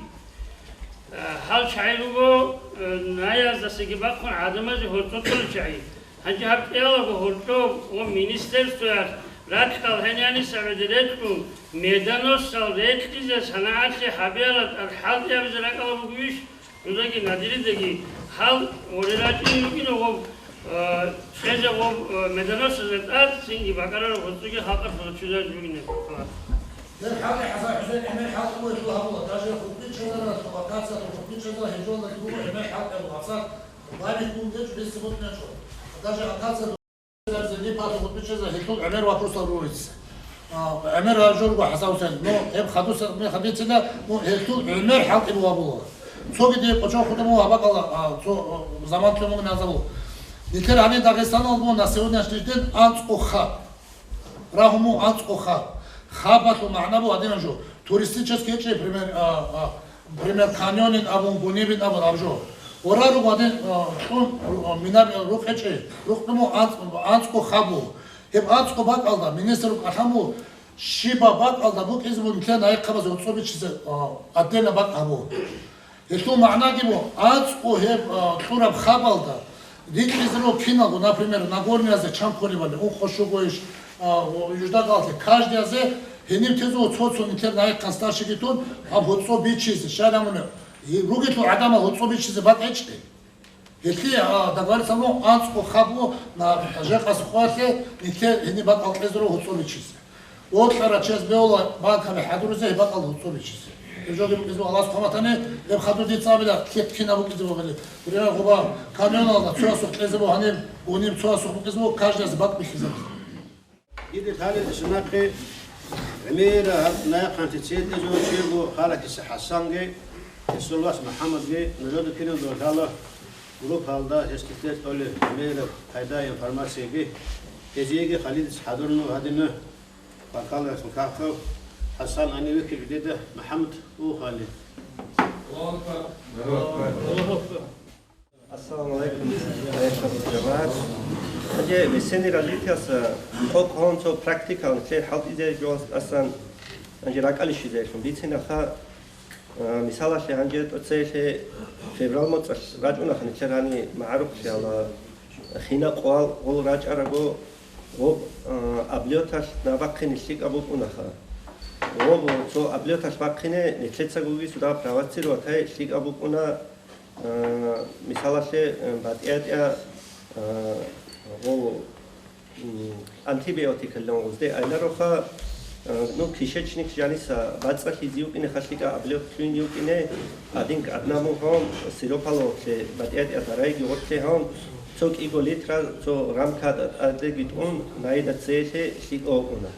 Э, гьал чагӀи руго, э, наяздасаги бахъун гӀадамазе гьоркьоб тӀолел чагӀи. Гьанже гьаб кӀиялго гьоркьоб ва министерствоялъ ракьал гьениса гӀодор рекьун, медоносал рекьизе санагӀалъе гьабиялда тӀад хӀалтӀи гьабизе ракӀалда бугевищ? Нужеги Надиридаги гьал гъоре рачӀине ругин гъоб, э, чӀезе гъоб, э, медоносазе тӀад, цинги бакӀарараб гьоцӀоги халкъалъ рачӀунареб бугин гьеб. Гьеб хӀалтӀи ХӀасан-ХӀусейн гӀемер хӀалтӀи бугелъул гьабула, даже хутӀби чӀезарал, локациялъул хутӀби чӀезарал гьеб жолалъ буго гӀемер хӀалтӀи гьабула, гьабсагӀат барихъ гьечӀо, бесси гьечӀо. Даже локация Липалъ хутӀбичӀеза гьелъул гӀемер вопросал рурица. А, гӀемер гьаб жо руго ХӀасан-ХӀусейн. Ну, гьеб хадуса, ми хадицина, ну, гьелъул гӀемер хӀалтӀи бугьабула. Цоги дие къочон хутӀа мугьа бакӀала, а, цо, а, заман лъун мугӀ назабул. Нилъер гьанир Дагъистаналда буго на сегодняшний день анцӀго хаб. Рагьун мугӀ анцӀго хаб. Хабалъул магӀна буго гьадинаб жо. Туристический гьечӀеб, пример, а, а, Пример, каньонин абун, гунибин абун аб жо. Ора руго гьадин, а, кьун, а, минаб рукъечӀей, рукъ мугӀ анцӀ-, анцӀго хаб буго. Гьеб анцӀго бакӀалда министр кӀалъан буго, щибаб бакӀалда букӀизе буго нилъер наихъабаз гьоцӀо бичизе, а, отдельно бакӀ гьабуго. Гьелъул магӀнаги буго, анцӀго гьеб, а, кьураб хабалда рикьизе руго киналго, например, Нагорноязда чан кколебали, ункъо щуго иш, а, Юждагалде, каждыязе гьениб тезе цо-цо нилъер наихъан старшийги тун, гьаб гьоцӀо бичизе, щайилан мун, ругелъул гӀадамал гьоцӀо бичизе бакӀ гьечӀей. Гьелъие, а, договориться абун анцӀго хаб буго, на, жакъасеб къоялъе нилъер гьениб бакӀал кьезе руго гьоцӀо бичизе. Бокьарав чияс бегьула банкаби хӀадуризе гьеб бакӀал гьоцӀо бичизе. Гьеб жоги букӀизе буго Аллагьас хъван батани, гьеб хадур дица абила, кигӀан букӀизе буго гьеле. Пример, гъоба камёналда цоясухъ кьезе буго гьаниб, гьуниб цоясухъ букӀизе буго, каждыязе бакӀ бихьизе. Дида лъалеб нахъе гӀемераб гьаб наихъанти церкӀизул чирго Халакиса ХӀасанги, гьесул вас МухӀаммадги, нужеда киназдаго лъала группаялда гьес ккезе кьолеб гӀемераб пайда информацияги, гьезиеги хъалидаса хӀадур буго гьадинаб. Бакаларасул кагътав ХӀасан гьанив вихьичӀо дида, МухӀаммад, вугьали. Ассаламу алейкум, жамагӀат. Гьанже мессенераллъитаса хъокъ гьон цо практикал нилъее хӀалтӀизе жо асан, гьанже ракӀалде щвезайилъун бицинилха. А, мисалалъе, гьанже тӀоцеялъе февраль моцӀалъ рачӀунаха нилъер гьани магӀарухълъи, гьала хина къвал гъол рачӀараго, гъоб, а, облёталъ набахъине лъикӀаб букӀунаха. Гъоб цо облёталъ бахъине нилъецагоги суда провоцировать гьай лъикӀаб букӀуна, а, мисалалъе, а, батӀиятӀия, а, гъол м, антибиотикаллъун гъозде айнароха, э, ну, кишечник жаниса бацӀцӀалъизе вукӀине халлъикӀа облёт лъугьине вукӀине, гьадин кӀаднабун гьон, сиропалоклъе, батӀиятӀиятарайги гъорлъе гьон, цо кӀиго литра, цо рамка тӀадеги тӀун, наида цеялъе лъикӀа вукӀуна.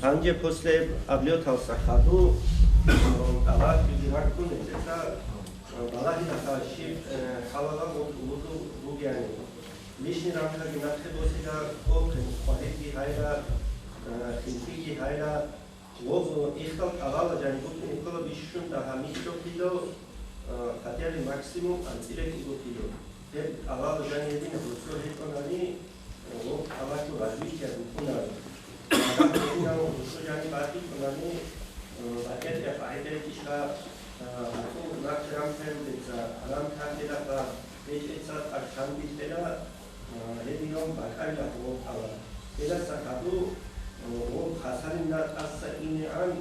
Гьанже после облёталса хаду, э, тӀалаб биги раккун, нилъеца, э, балагьинаха щиб, э, хӀалалал гъоб улуду бугеани. Лишний рамкаги нахъе босила, къокъин хъвалилги гьайра, э, хинлъиги гьайра, гъозу ихтал тӀалала жаниб букӀине ккола бищун дагьа микьго кило, э, хотя бы максимум анцӀила кӀиго кило. Гьеб тӀалала жани гьедин гъоцо гьечӀонани, э, гъоб тӀалалъул развитие букӀунаро. Гьединав гъоцо жани батичӀонани, э, батӀиятӀияб къагӀида гьечӀищха, э, гьацӀул нахъе рамкаялдеца, рамкаялдеха, гьечӀеца тӀад чан бихьила, а, гьединав бакӀалила гъоб тӀалал. Гьелдаса хадуб, а, гъоб хасалинда тӀаса инегӀан,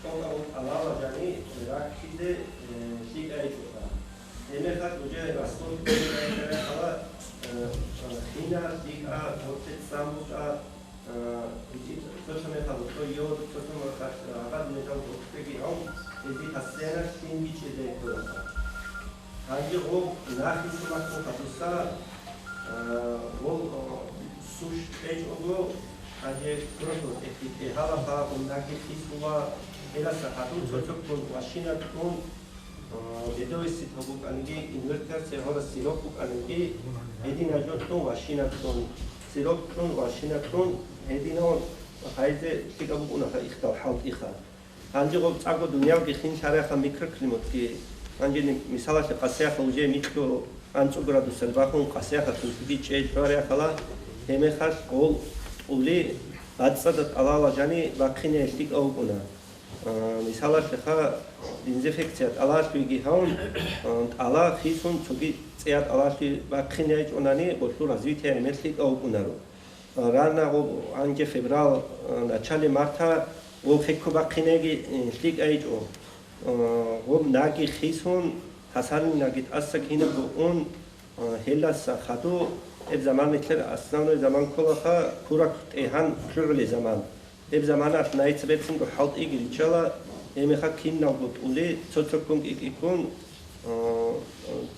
тӀокӀаб тӀалала жани раккизе, э, лъикӀайчӀоха. Гьебмехалъ нужее расход хала, э, э, хина, дикӀа, гъоркье цӀан букӀа, э, цо-цо мехалъ цо йод, цо-цо мехалъ, э, гьаб мехалъ гъоркьеги гьав, гьезие постоянно лъимги чӀезе ккола. Гьанже гъоб нахилъун батун хадуса, а, гъол, а, сущ кьечӀого, гьанже просто тӀехьги тӀегьалаха, гъол нахи хисула, гьелдаса хадуб цо-цоккун машина кьун, а, бедовиси тав букӀаниги, инвертор цегьора сироп букӀаниги, гьединаб жо кьун машина кьун, сироп кьун машина кьун, гьединав хайзе лъикӀаб букӀунаха ихтал хӀалтӀиха. Гьанже гъоб цӀакъго дуниялги хинлъарайха микроклиматги. Гьанже ни-, мисалалъе, къасиялъа уже микьго анцӀго градусалде бахун къасиялъа тунтиги чӀей лъугьарайхала, гьебмехалъ гъол тӀули бацӀцӀадаб тӀалала жани бахъине лъикӀав вукӀуна. А, мисалалъеха, дезинфекция тӀалалъуйги гьавун, а, тӀала хисун цоги цӀея тӀалалъуй бахъине гьечӀонани, гъолъул развитие гӀемер лъикӀав вукӀунаро. Рана гъоб-, гьанже феврал, а, начале марта гъоб хекко бахъинеги, э, лъикӀайчӀо. А, гъоб наги хисун, хасалин наги тӀаса кинабго ун, а, гьелдаса хаду, гьеб заман нилъер основной заман кколаха, курак тӀегьан лъугӀулей заман. Гьеб заманалъ найица берцинго хӀалтӀиги риччала, гьебмехалъ киналго тӀули цо-цоккун кӀикӀиккун, а,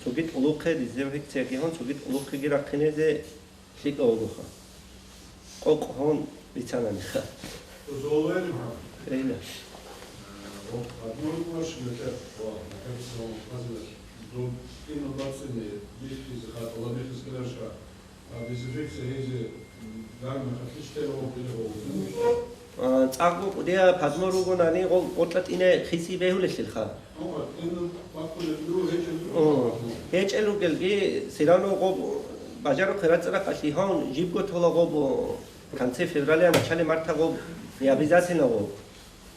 цоги тӀулухъе дезинфекцияги гьун, цоги тӀулухъеги рахъинезе лъикӀав вугоха. Къокъ гьон бицананиха. Золвери, ма. Эйна. Э, вот, одно ваше, например, вот, например, вот, доб кино бацани, бихиз хатӀала бихиз киларша, а дезинфекция гьезе, м, дарма хатлищ тела гьоб биле гьоб. А, цӀакъго кӀудия падмор ругонани гъол къотӀа тӀине хиси бегьулелъилха. О, гьечӀел ругелги, сирано гъоб бажарухъе рацӀцӀа-рахъалъи гьавун, жибго тола гъоб, конце февраля, начале марта гъоб, не обязательно гъоб.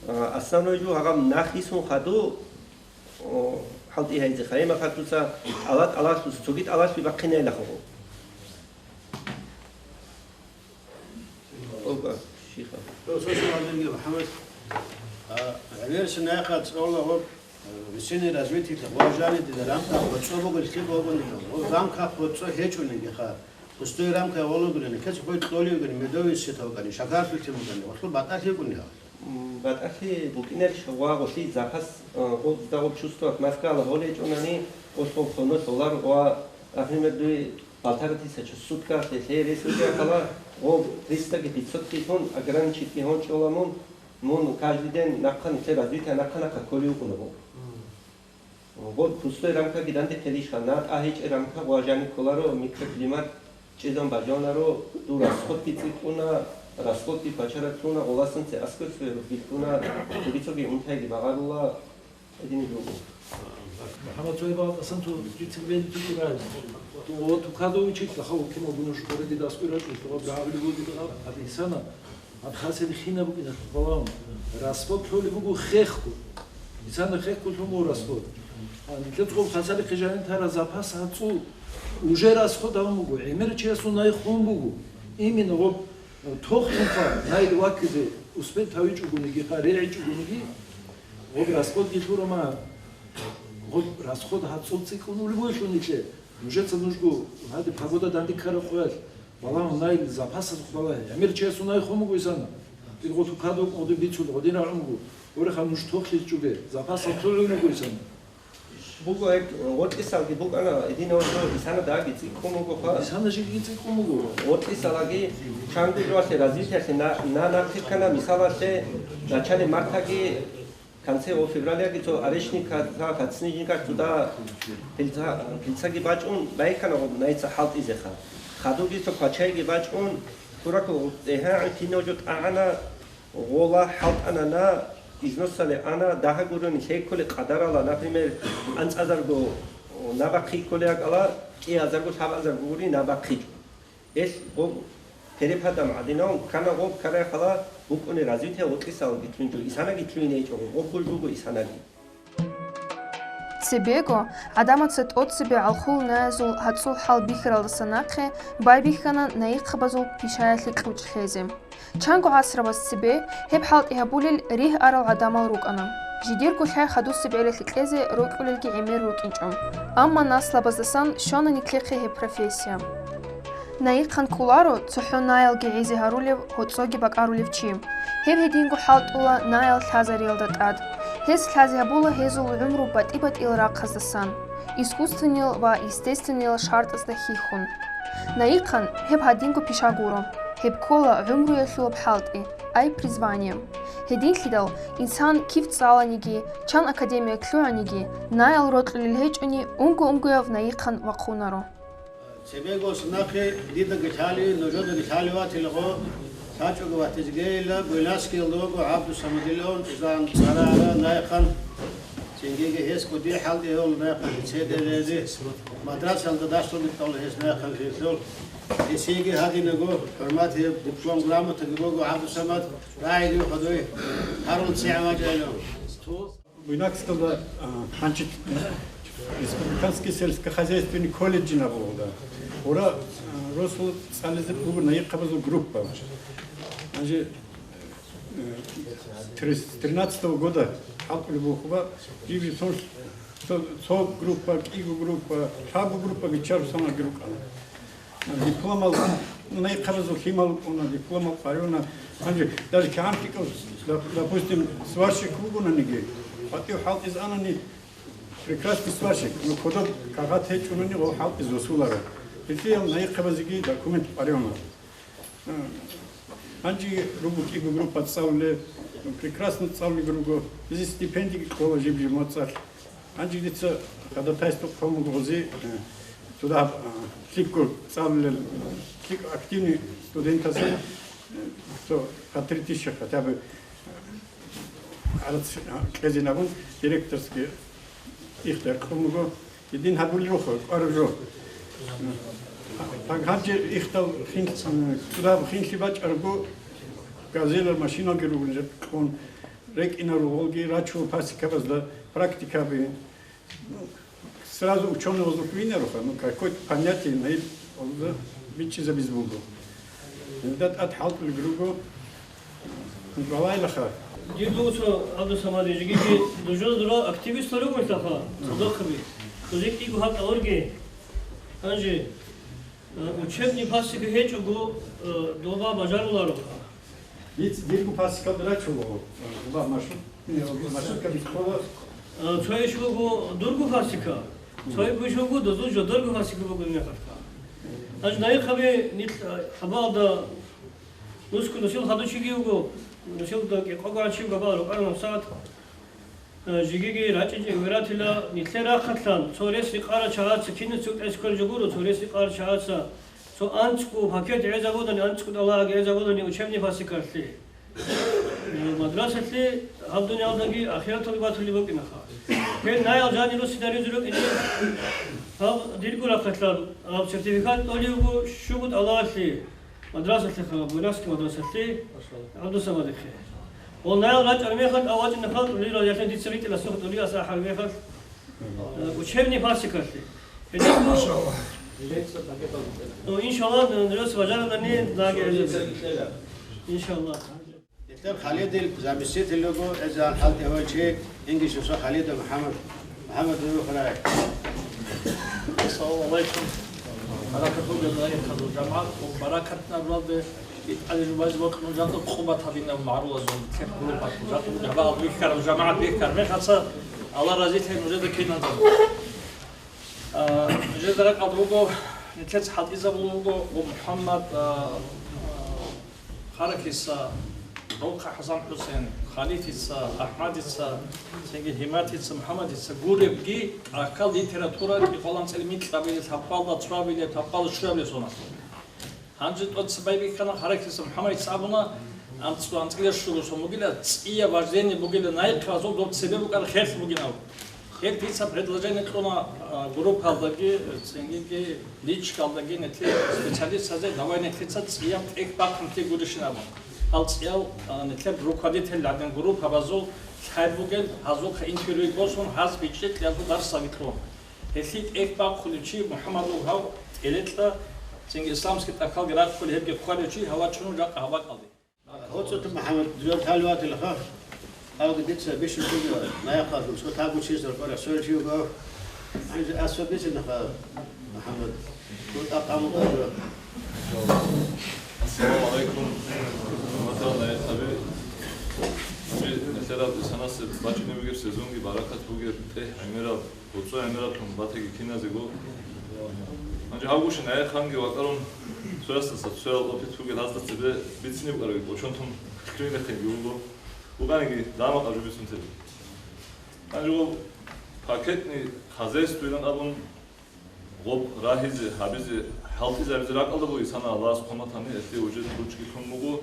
А, основной жо гьагъаб нахисун хаду, о, хӀалтӀи гьайзе хайма хатуса, тӀала-тӀалалъус, цоги тӀалалъуй бахъинайла гъоб. Оба, щиха. Расул саллаллагьу гӀалайгьи ва саллам, а, гӀемер синаяхъа цӀалула гъоб, а, весеннее развитие гъоб жаниб дида рамка боцӀо буго лъикӀ бугони, гъоб рамка боцӀо гьечӀониги ха. Пустой рамка гъолугуни, кец хой кьолиугуни, медовый сетавгани, шагьарлъулъин бугани, гъолъул батӀалъи бугони ха. М, батӀалъи букӀинарищ ва гъолъи запас, а, гъоб дида гъоб чувствовать маскала гьолечӀунани, гъолъ гъоб хоно лъолар ва, например, дуе полторы тысячи суткалъе лъей ресурсиялъ гъоб тристаги пятьсот километр ограничить гьончӀола мун, мун каждый день нахъа нилъер развитие нахъа-нахъа кколев вукӀуна гъоб. Гъоб пустой рамкаги данде ккелищха, на тӀа гьечӀеб рамка гъважани кколаро, микроклимат чӀезан бажанаро, дур расходги цӀикӀкӀуна, расходги пачарат лъуна, гъоласан цеаскер цояб билълъуна, цоги-цоги унтайги багъарула. Гьединаб буго. МухӀаммад Сугьайб Алкъасан, ту дицин бен ту Курай. Ту, о, ту кадовичи, тахав кино гунуш гореги дас кура, ту габили буди габ, абихсана. Абхазияда хина букӀина балагьун. Расход лъолеб буго хехго. Исана хехго лъун буго расход. А, нилъер цӀоб хасалихъе жаниб тара запас гьацӀул уже расход гьабун буго, гӀемер чиясул найихъ гьун буго. Именно гъоб, э, тохлъунха найил ваккизе успеть гьавичӀогониги, ха регӀичӀогониги, гъоб расходги лъураман, гъоб расход гьацӀул цӀикӀкӀун улеб бугелъул нилъер. Нужеца нужго гьаде погода данде ккараб къоялъ, балагьун найил запасазухъ балагье. ГӀемер чиясул найихъ гьун буго Исана. Дир гъотӀ кадуб гъодин бицун, гъодин рагӀун буго. Гьореха нуж тохлъизе чӀуге, запасал лъугӀун буго Исана. Буго гьеб, гъоркьисалги букӀана, гьединав жо Исана даги цӀикӀкӀун буго, ха? Исана жиги цӀикӀкӀун буго. Гъоркьисалаги чанго жоялъе развитиялъе на, на нахъе ккана, мисалалъе, начале мартаги, конце февраляги цо орешникаца, подснежникаца туда пилца, пилцаги бачӀун, байхана гъоб найица хӀалтӀизеха. Хадуги цо квачайги бачӀун, кураку гъоб цӀегьа гӀитинав жо тӀагӀана, гъола хӀалтӀанана, износале ана, дагьа гурони лъей кколе къадарала, например, анцӀазарго набахъи кколе акӀала, кӀиазарго лъабазарго гури набахъичӀо. Гьелъ гъоб перепадам гӀадинав ккана, гъоб ккарай хала букӀуни развитие гъоркьисалги лъугьинчӀо, Исанаги лъугьине гьечӀо, гъобгун буго Исанаги. Цебего, гӀадамаца тӀоцебе гӀалхул наязул гьацӀул хӀал бихьаралдаса нахъе байбихьана наихъабазул пишаялъе кьучӀ лъезе. Чанго гӀасрабаз цебе гьеб хӀалтӀи гьабулел ригь арал гӀадамал рукӀана. Жидерго лъай хадусеб гӀелалъе кьезе рокьулелги гӀемер рукӀинчӀо. Амма наслабаздасан щвана нилъехъе гьеб профессия. Наихъан кколаро цохӀо наялги гӀезе гьарулев, гьоцӀоги бакӀарулев чи. Гьеб гьединго хӀалтӀула наял лъазариялда тӀад. Гьес лъазе гьабула гьезул гӀумру батӀи-батӀиял рахъаздасан, искусствениял ва естествениял шартӀазда хьихьун. Наихъан гьеб гьадинго пиша гуро. Гьеб ккола гӀумруялъулаб хӀалтӀи, ай призвание. Гьединлъидал, инсан кив цӀаланиги, чан академия лъугӀаниги, наял рокьулел гьечӀони, унго-унгояв наихъан вахъунаро. Цебего нахъе дидаги лъали, нужедаги лъали ватилаго, лъачӀого ватизегейила, Буйнакскиялда вуго ГӀабдусамадилан, изан цӀарара наихъан. Цинги гьес кӀудиял хӀалтӀи гьавула наихъан лицейде гьезе, мадрасалда дарс гьабулеб ккола гьес наихъан лъилъул. Гьесиеги гьадинаго хӀурмат гьеб диплом, грамотаги буго ГӀабдусамад, рагӀиги хадуй, гьарун цӀигӀан вачӀайилан. Буйнакскалда, а, гьанчи, э, республиканский сельскохозяйственный колледжин абулда. Гъура, а, росулъ цӀализе буго наихъабазул группа. Гьанже, э, трис-, тринадцатого года хӀалтӀулеб буго хъуба, жиб сон цо, цо группа, кӀиго группа, лъабго группа биччарусанаги рукӀана. Дипломал, наихъабазул лъимал уна, дипломал къайуна. Гьанже даже кигӀан лъикӀав, доп-, допустим, сварщик вугонаниги, гьатӀив хӀалтӀиз анани, прекрасный сварщик, ну, кодоб кагъат гьечӀунани гъов хӀалтӀиз васулара. Гьелъиял наихъабазеги документ къайуна. Гьанже руго кӀиго группа цӀалулел, прекрасно цӀалулел руго, гьезие стипендиги кьола жиб-жиб моцӀалъ. Гьанже дица ходатайство хъван буго гъози, э, туда, э, лъикӀго цӀалулел, лъикӀ активный студентасе, э, цо по три тысячи хотя бы, э, гӀарац, э, кьезе абун, директорский ихтияр кьун буго. Гьедин гьабулел руго, кӀвараб жо. Гьанже ихтал хин, э, туда хинлъи бачӀарабго, газелал машиналги ругел кьун, рекӀинарулги рачула пасекабазда практикаби. Ну, сразу учёный возраст винаруха, ну, какое-то понятие наиб бичӀчӀизабиз буго. Гьелда тӀад хӀалтӀулел руго, балайлаха. Дир дуца ГӀабдусамадиджигиги дужоз дура активист варигӀунлъаха, цадахъаби. Дузе кӀиго гьакӀ аварги. Гьанже, э, учебный пасека гьечӀого, э, доба бажарулароха. Диц дирго пасекалда рачула, э, ва маршрут-, э, маршрутка бихъула. Э, цо иш буго дурго пасека, цо иш буго дозул жо дурго пасека буго мехалъ. Аж наихъаби нилъ, э, хабалда нусго нусил хадучиги вуго, нусилда кӀикъого гьанчи габал рукӀарун сагӀат. Э, жигиги рачӀинчӀеб виратила, нилъер рахъалъан, цо рес рикъарал чагӀаца, кинаца кьес кколеб жо гуро, цо рес рикъарал чагӀаца, цо анцӀго пакет гӀезабудани, анцӀго тӀалаб гӀезабудани, учебный пасекалъе. Э, мадрасалъе гьаб дуниялдаги ахираталги батулеб букӀинаха. Гьел наял жанир русидаризе рукӀине, гьаб дирго рахъалъан, гьаб сертификат тӀолеб буго щуго тӀалабалъе, мадрасалъеха, Буйнакский мадрасалъе, ГӀабдусамадихъе. Гьунал рачӀараб мехалъ, авачӀунеб халкъ тӀолила, яхин дица ритӀила сухъ тӀолила асахӀараб мехалъ, э, учебный пасекалъе. Гьеле, ну, иншаллагь, нужеца бажарабани лагерь. Иншаллагь. Нилъер Халидил заместитель вуго, гӀезегӀан хӀалтӀи гьавал чи, Ингишевса Халидов МухӀаммад. МухӀаммад, дуе хварай. Ассаламу гӀалайкум. Баракат бугеб, гьайихъазул жамагӀат, ва баракат наб ралде итӀалил ваз вакъну жанду къубат гьадинаб магӀрулазул тер гурухъалъул жанду жамагӀат бихьараб, жамагӀат бихьараб мехалъ, Аллагь разилъе нужеда киназда. А, нужеда ракӀалда буго, нилъеца хӀалтӀизабулеб буго, ва МухӀаммад, а, а, Харакиса, Рохъа ХӀасан-ХӀусен, Халитица, АхӀмадица, цинги Гьиматица, МухӀаммадица гуребги, тӀахьал литература кӀикъоялда анцӀила микьабилеб, лъабкъоялда цоабилеб, лъабкъоялда щуабилеб соналъ. Гьанже тӀоцебе байбихьана, Харакиса МухӀаммадица абуна, анцӀ-, анцӀила щуго сон бугила, цӀияб вождение бугила, найихъазул доб цебе букӀараб херлъ бугин абун. Гьел дица предложение кьуна, а, группаялдаги, цинги личкалдаги нилъер специалистазе, давай нилъеца цӀияб тӀехь бахъинлъи гурищин абун. Гьал цӀиял, а, нилъер руководитель гӀадин группабазул лъай бугел, гьазухъа интервью босун, гьаз бичӀчӀи кьеялъул дарсаби кьун. Гьелъие тӀехь бахъулев чи МухӀаммад вугев, тӀелекьа, цинги исламский тӀахьалги рахъулев, гьебги хъварев чи, гьав вачун жакъа гьаб бакӀалде. ГьоцӀухъе, МухӀаммад, дуе лъалев ватилаха. Авги дица бищун буго, наякъалъул цо тагучиясул къваригӀел чи вуго. Гьанже асфабицинха, МухӀаммад, цо тӀакъ гьамукъа. Ассаламу гӀалайкум, хӀурматал наякъаби. Гьанже нилъерал инсанасеб бачӀине бугеб сезонги баракат бугеб, тӀехь гӀемераб. ГьоцӀо гӀемералъун батаги киназего. Гьанже гьав гушин гӀеханги вакӀарун, цоясдаса цоял опыт бугел гьазда цебе бицине букӀарабги кӀочон тун лъугьинехъинги вуго. Вуканиги, дагьа-макъа жо бицун тезе. Гьанже гъоб пакетный хозяйствойилан абун, гъоб рагьизе, гьабизе, хӀалтӀизабизе ракӀалда бугин, исана Аллагьас хъван батани, гьелъие уже ручӀги лъун буго.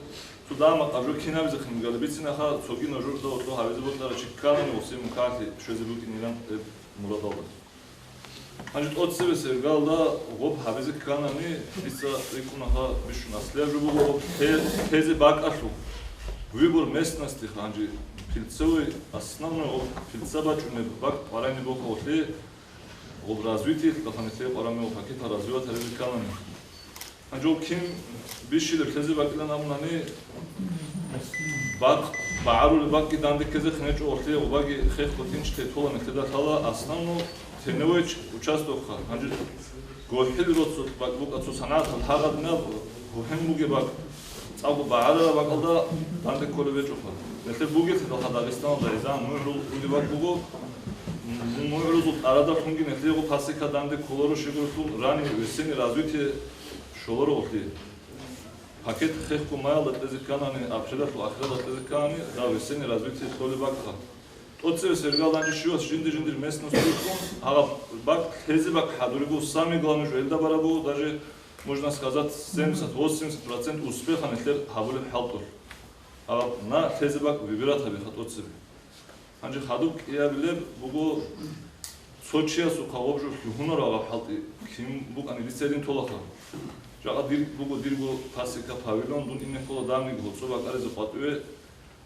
Цо дагьа-макъа жо кинабизехъин бугебали бицинаха, цоги нужерда гьоркьоб гьабизе бокьарав чи кканани, гьесие мукалъи щвезе букӀинилан гьеб мурадалда. Гьанже тӀоцебесеб иргалда гъоб гьабизе кканани, дица рикӀкӀунаха, бищун аслияб жо буго гъоб те-, тезе бакӀалъул. Выбор местностиха, гьанже пильцевый, основной гъоб пильца бачӀунеб бакӀ къваригӀунеб буго гъолъие, гъоб развитиялъулха нилъее къваригӀунеб пакетал развивать гьаризе кканани. Гьанже кин бищилеб лъезе бакӀилан абунани, бакъ, багӀарулеб бакъги данде ккезе хинечӀо гъолъие, гъобаги хехго тӀинч тетула нилъеда лъала, основно теневой участокха. Гьанже гохӀил роцо бакӀ букӀа цо санагӀатал гьагъадинаб гьугьин бугеб бакӀ, цӀакъго багӀарараб бакӀалда данде кколеб гьечӀоха. Нилъер бугелъидалха Дагъистаналда гӀезегӀан мугӀрул бугеб бакӀ буго, мугӀрузул тӀарадалъунги нилъего пасека данде кколаро щиб гурелъул ранее весеннее развитие щоларо гъолъие. Пакет хехго маялда кьезе кканани, апрелалъул ахиралда кьезе кканани, дагь весеннее развитие кколеб бакӀха. ТӀоцебесеб иргалда гьанже щивас жинди-жиндир местность рухун, гьаб бакӀ лъезе бакӀ хӀадуриго, самое главное жо гьелда бараб буго, даже, можно сказать, семьдесят-восемьдесят процент успеха нилъер гьабулеб хӀалтӀулъ. Гьаб на лъезе бакӀ выбирать гьабиха тӀоцебе. Гьанже хадуб кӀиабилеб буго цо чиясухъа гъоб жо лъугьунараб гьаб хӀалтӀи кин букӀани дица гьедин толаха. Жакъа дир буго дирго пасека павильон, дун ине ккола давниги гьоцӀо бакӀаризе къватӀиве.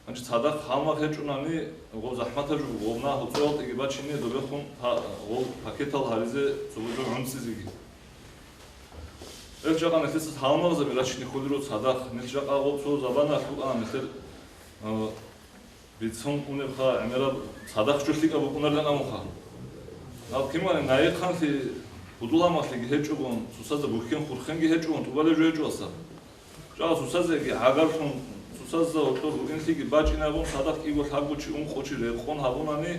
Гьанже цадахъ гьалмагъ гьечӀунани гъоб захӀматаб жо буго, гъоб на гьоцӀоялдеги бачине добехун гьа-, гъоб пакетал гьаризе цо гъоб жо гӀунцӀизеги. Гьел жакъа нилъеца гьалмагъзаби рачине кколаро цадахъ, нилъ жакъа гъоб цо заманалъ букӀана нилъер, а, бицун унебха гӀемераб цадахъ жо лъикӀаб букӀунарилан абунха. Гьаб кин вани наехъанлъи, гьудул-гьалмагълъиги гьечӀогун, цоцазда бухьен-хурхенги гьечӀогун, тӀубалеб жо гьечӀо, васаб. Жакъа цоцазеги гӀагарлъун, цоцазда гьоркьор гьуинлъиги бачӀинабун, цадахъ кӀиго-лъабго чи, ункъо чи рекъон гьабунани,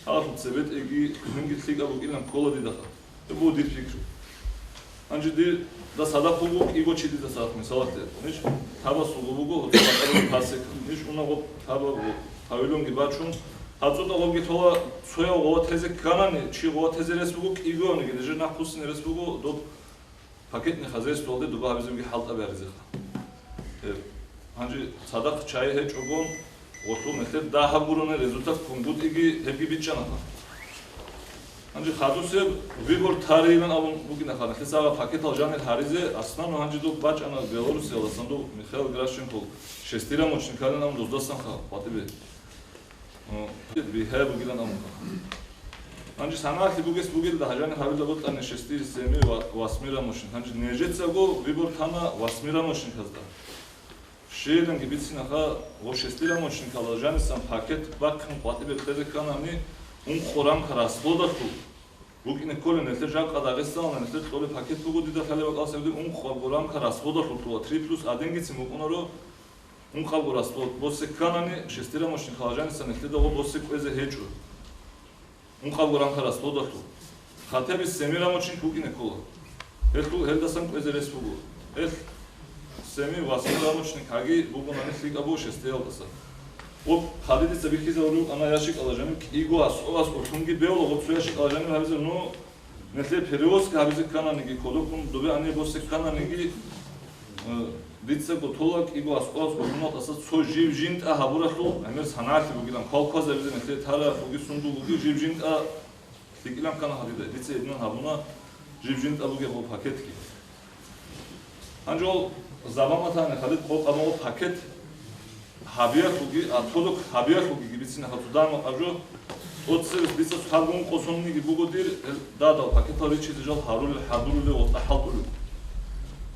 гьалъул цебетӀеги лъугьинги лъикӀаб букӀинилан ккола дидаха. Гьеб буго дир пикру. Гьанже дир, да, цадахъ буго кӀиго чи дида цадахъ, мисалалъе. Ниж табасулго буго гьоцӀо бакӀалда пасека. Ниж уна гъоб таба-, павильонги бачун, гьацӀуда гъобги тола, цояв гъова тезе кканани, чи гъова тезе рес буго кӀигониги, нижер нахъ пуссине рес буго доб пакетный хозяйствоялде дуба гьабизеги хӀалтӀаби гьаризеха. Гьеб. Гьанже цадахъ чагӀи гьечӀогун, гъолъул нилъер дагьаб гурони результат ккунгутӀиги гьебги бичӀчӀанаха. Гьанже хадусеб выбор тарейилан абун букӀинаха, нилъеца гьаб пакетал жанир гьаризе, аслан, гьанже доб бачӀана Белоруссиялдасан доб Михаил Гращенко, шестирамочник ккалин абун доздасанха къватӀибе. О, бихьа бугилан абунха. Гьанже санагӀалъи бугес бугелда гьажани гьабилда бутӀани шести, семи ва восьмирамочник. Гьанже нижецаго выбор тана восьмирамочниказда. Щейланги бицинаха, ва шестирамочникалда жанисан пакет бахъин къватӀибе кьезе кканани, ункъо рамка расходалъул букӀине кколин, нилъер жакъа Дагъистаналда нилъер кьолеб пакет буго дида лъалеб бакӀалсеб, ункъабго рамка расходалъул ккола, три плюс одингицин букӀунаро, ункъабго расход. Босе кканани, шестирамочникалда жанисан нилъеда гъо босе кӀвезе гьечӀо. Ункъабго рамка расходалъул. Хотя бы семирамочник букӀине ккола. Гьелъул гьелдасан кӀвезе рес буго. Гьел семи-восьмирамочник гьаги бугонани лъикӀаб буго шестиялдаса. Об хадидица бихьизарулев ана ящикалда жанив кӀиго аскӀоб аскӀоблъунги бевла, об цо ящикалда жанив гьабизе, ну, нилъер перевозка гьабизе ккананиги, кодобккун добе ани босе ккананиги, Э, дица готола кӀиго аскӀоб аскӀоблъунал тӀаса цо жив жинтӀа гьабуралъул гӀемер санагӀалъи бугилан, квалквазабизе нилъее таралъулги сундулгуги жив жинтӀа лъикӀилан ккана гьадида. Дица гьединан гьабуна жив жинтӀа бугеб гъо пакетги. Гьанже гъол замана тани халид къо-, къабун гъо пакет гьабиялъулги, а, тодок гьабиялъулги гибицина хатудан макъажо, тӀоцебес дица царгун къосунниги буго дир, гьел дадал пакетал ричизе жал гьарулел, хӀадурулел ва тӀахӀалтӀулел.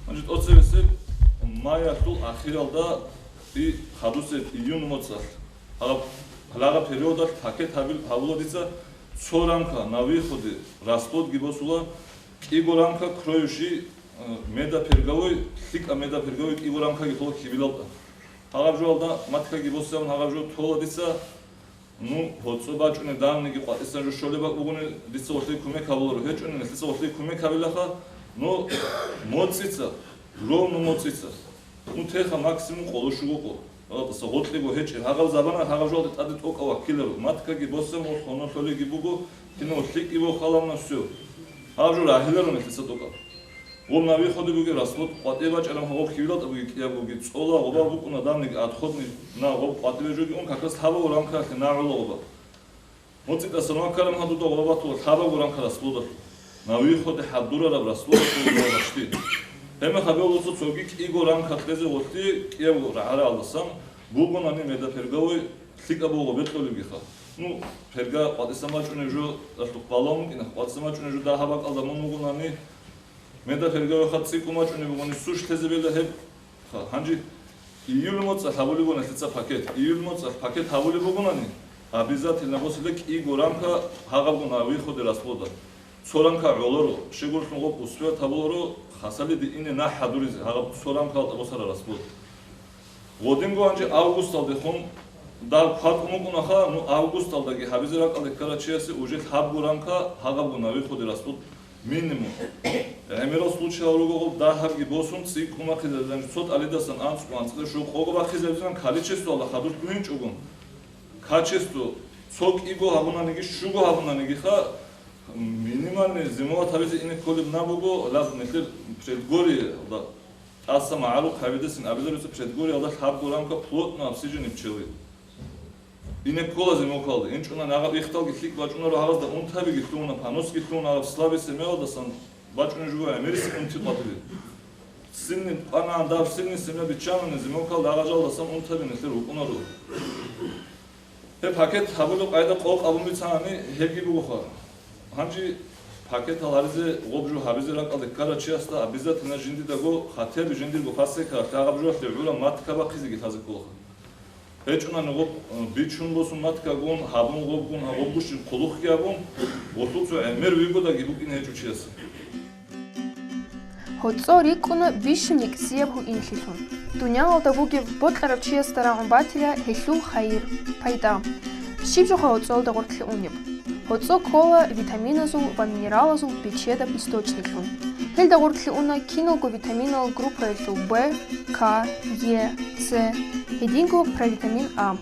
Гьанже тӀоцебесеб маялъул ахиралда и хадусеб июнь моцӀалъ, гьаб-, гьалагъа периодалъ пакет гьабил-, гьабула дица цо рамка на выходе расходги босула, кӀиго рамка кроющий, э, медоперговой, лъикӀаб медоперговой кӀиго рамкаги тола кибилалда. Гьагъаб жоялда маткаги босун гьагъаб жо тола дица, ну, гьоцӀо бачӀунеб давниги къватӀисан жо щолеб бакӀ бугони, дица гъолъие кумек гьабуларо, гьечӀони нилъеца гъолъие кумек гьабилаха, ну, моцӀица, ровно моцӀица. Ну, теха максимум къоло щуго къо. Гьалатаса гъоркьего гьечӀеб. Гьагъаб замана гьагъаб жоялде тӀаде тӀокӀав ваккиларо. Маткаги босун, гъолъ гьоно лъолеги буго, кинав лъикӀги бохалавна, всё. Гьаб жо рагьиларо нилъеца тӀокӀаб. Гъоб на выходе бугеб расход къватӀибе бачӀараб гъоб хьивилалда бугеб кӀияб бугеб цӀола гъоба букӀуна давниги отходный на гъоб къватӀибе жоги ун как раз лъабабго рамкалъе нагӀула гъоба. МоцӀидасан ваккараб гьадуда гъоба батула лъабабго рамка расходалъ. На выходе хӀадурараб расходалъ гъоба башти. Гьебмехалъ гьеб гъоцо цоги кӀиго рамка кьезе гъолъи кӀиябго рагӀараялдасан бугонани медоперговой лъикӀаб буго бекьулебгиха. Ну, перга къватӀисан бачӀунеб жо, алъукъ балагьун вукӀина, къватӀисан бачӀунеб жо дагьаб бакӀалда мун вугонани, Медоперговойха цӀикӀкӀун бачӀунеб бугони сущ лъезе бела гьеб. Ха, гьанже июль моцӀалъ гьабулеб буго нилъеца пакет. Июль моцӀалъ пакет гьабулеб бугонани, обязательно босила кӀиго рамка гьагъабго на выходе расхода. Цо рамка гӀоларо, щегорхун гъоб успевать гьабуларо, хасалиде ине на хӀадуризе гьагъаб цо рамкалда босара расход. Гъодинго гьанже августалдехун дагь кватӀун вукӀунаха, ну, августалдаги гьабизе ракӀалде ккарав чиясе уже лъабго рамка гьагъабго на выходе расход минимум. ГӀемерал случаял руго гъоб дагьабги босун цӀикӀкӀун бахъизабизан, цо тӀалидасан анцӀго, анцӀила щуго къого бахъизабизан количествоялда хадур лъугьинчӀогун. Качество цо кӀиго гьабунаниги, щуго гьабунанигиха, минимальный зимовать гьабизе ине кколеб на буго, лаб нилъер предгорьеялда. ТӀаса магӀарухъ гьабидасин абиларуса предгорьеялда лъабго рамка плотно обсиженный пчелы. Ине ккола зимовкалда, инчӀуна нагъаб ихталги лъикӀ бачӀунаро гьаразда унтабиги лъугьуна, поносги лъугьуна гьаб слабый семьяялдасан бачӀунеб жо буго гӀемерисеб унти къватӀибе. Сильный къванагӀан дагьаб сильный семья биччанани зимовкалда гьагъажалдасан унтаби нилъер вукӀунаро. Гьеб пакет гьабулеб къайда къокъ абун бицанани гьебги бугоха. Гьанже пакетал гьаризе гъоб жо гьабизе ракӀалде ккарав чиясда обязательно жиндидаго, хотя бы жиндирго пасекалъ гьагъаб жоялъе гӀураб матка бахъизеги лъазе кколаха. ГьечӀунани гъоб, э, бичун босун маткагун, гьабун гъобгун, гьаб гъобгущин хъулухъги гьабун, гъолъул цо гӀемер вигодаги букӀине гьечӀо чиясе. ГьоцӀо рикӀкӀуна бищун йикӀсияб гьуинлъилъун. Дуниялалда вугев бокьарав чиясда рагӀун батила гьелъул хайир, пайда. Щиб жоха гьоцӀолда гъоркьлъи унеб? ГьоцӀо ккола витаминазул ва минералазул бечедаб источниклъун. Гьелда гъоркьлъи уна киналго витаминал группаялъул В, К, Е, С, гьединго провитамин А.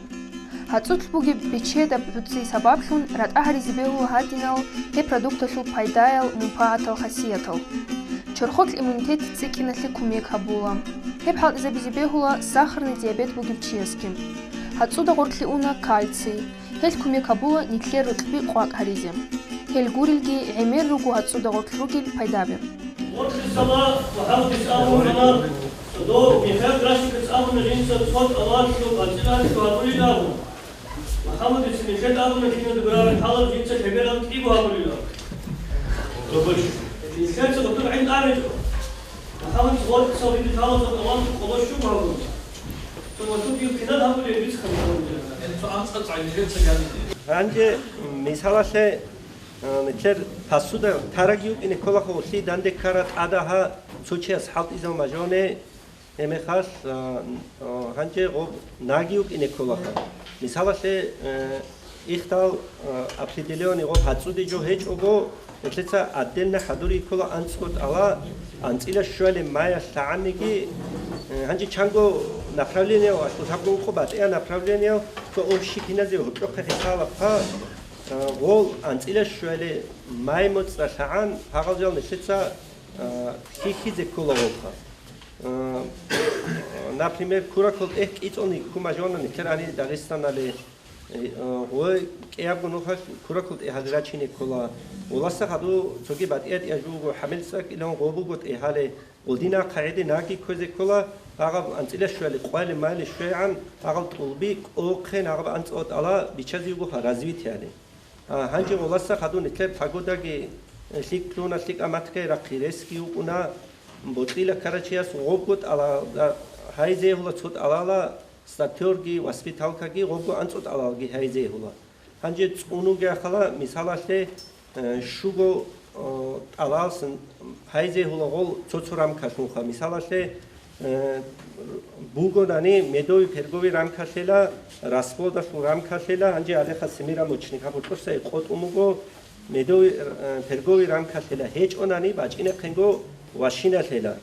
ГьоцӀолъ бугеб бечедаб гӀуцӀи сабаблъун ратӀа гьаризе бегьула гьадинал гьеб продукталъул пайдаял, мунпагӀатал хасиятал. Чорхолъ иммунитет цӀикӀкӀиналъе кумек гьабула. Гьеб хӀалтӀизабизе бегьула сахарный диабет бугев чиясги. ГьоцӀода гъоркьлъи уна кальций. Гьелъ кумек гьабула нилъер рокьби къвакӀ гьаризе. Гьел гурелги гӀемер руго гьацӀцӀуда гъоркь ругел пайдабе. Гъоркьисала ва гьавдис абун бана, дов Михаил Красиков абуна жинца цо тӀалалъул анцӀила гьабулин абун. Мухаммадица нилъеда абуна кинаб гураб хӀалаб жинца лъеберал кӀиго гьабулин абун. Нилъеца гъутун гӀин тӀамичӀо. Мухаммадица гъоркьисал жинда лъалазул тӀалалъул къоло щуго гьабуна. Цо васулги кинад гьабулин бицха Мухаммадица. Гьанже мисалалъе Э, нилъер посуда тараги вукӀине кколаха, улъи данде ккара тӀада гьа цо чияс хӀалтӀизал мажоне, гьеб мехалъ, э, э, гьанже гъоб наги вукӀине кколаха. Мисалалъе, э, ихдал, э, определённый гъоб гьацӀцӀуде жо гьечӀого, нилъеца отдельно хӀадури ккола анцӀго тӀала, анцӀила щуяле маялъ лъагӀанниги, э, гьанже чанго направлениева, лъабго ункъо батӀияб направлениев, цо общий киназе гьоркьохъе хисалабха, Гъол анцӀила щвали май моцӀалъагӀан гьагъал жал нилъеца, а, хьихьизе ккола гъолха. А, например, куракал тӀехь кӀицӀони ккун бажана нилъер гьанир Дагъистанале. Э, а, гъой кӀиябго нухалъ куракал тӀехьалде рачине ккола. Гъоласа хадур цоги батӀиятӀ яжуго, хӀамил цӀакӀилан гъо буго тӀехьале. Гъудина хъагӀиде наги кквезе ккола, гьагъаб анцӀила щвали, къвали-майли щвегӀан, гьагъал тӀулби кӀохъен, гьагъаб анцӀила тӀала бичазе вуго развитиеяли. А, гьанже гъоласа хадур нилъер погодаги, э, лъикӀлъуна, лъикӀа маткай рахъи ресги вукӀуна, бокьила ккарачияс гъобго тӀала, а, гьайзе гьула цо тӀалала статерги, воспиталкаги, гъобго анцӀила тӀалалги гьайзе гьула. Гьанже цӀунуги ахала, мисалалъе, э, щуго, э, тӀалалсан гьайзе гьулагъул цо-цо рамкалъунха. Мисалалъе, э, бугонани медовый перговый рамкалъела, расплодалъул рамкалъела, гьанже гьалеха семирамочник гьаб гьоркьоса къотӀун буго, медовый, э, перговый рамкалъела гьечӀонани бачӀинехъинго ващиналъела.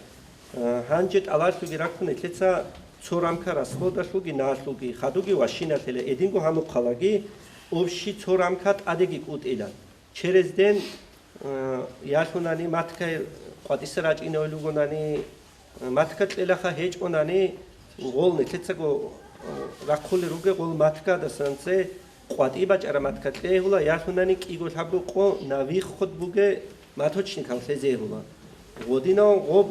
Э, гьанже тӀалалъуги раккун нилъеца цо рамка расплодалъулги налъулги, хадуги ващиналъела, эдинго гьамухъалаги, общий цо рамка тӀадеги кӀутӀила. Через день, э, ялъунани маткай къватӀиса рачӀинавил ругонани, э, матка кьелаха гьечӀонани, гъол нилъецаго, э, рахъулел руге гъол маткадасанце къватӀи бачӀара матка кьегьула, ялъунани кӀиго лъабго къо навихход буге маточникал лъезегьула. Гъодинав гъоб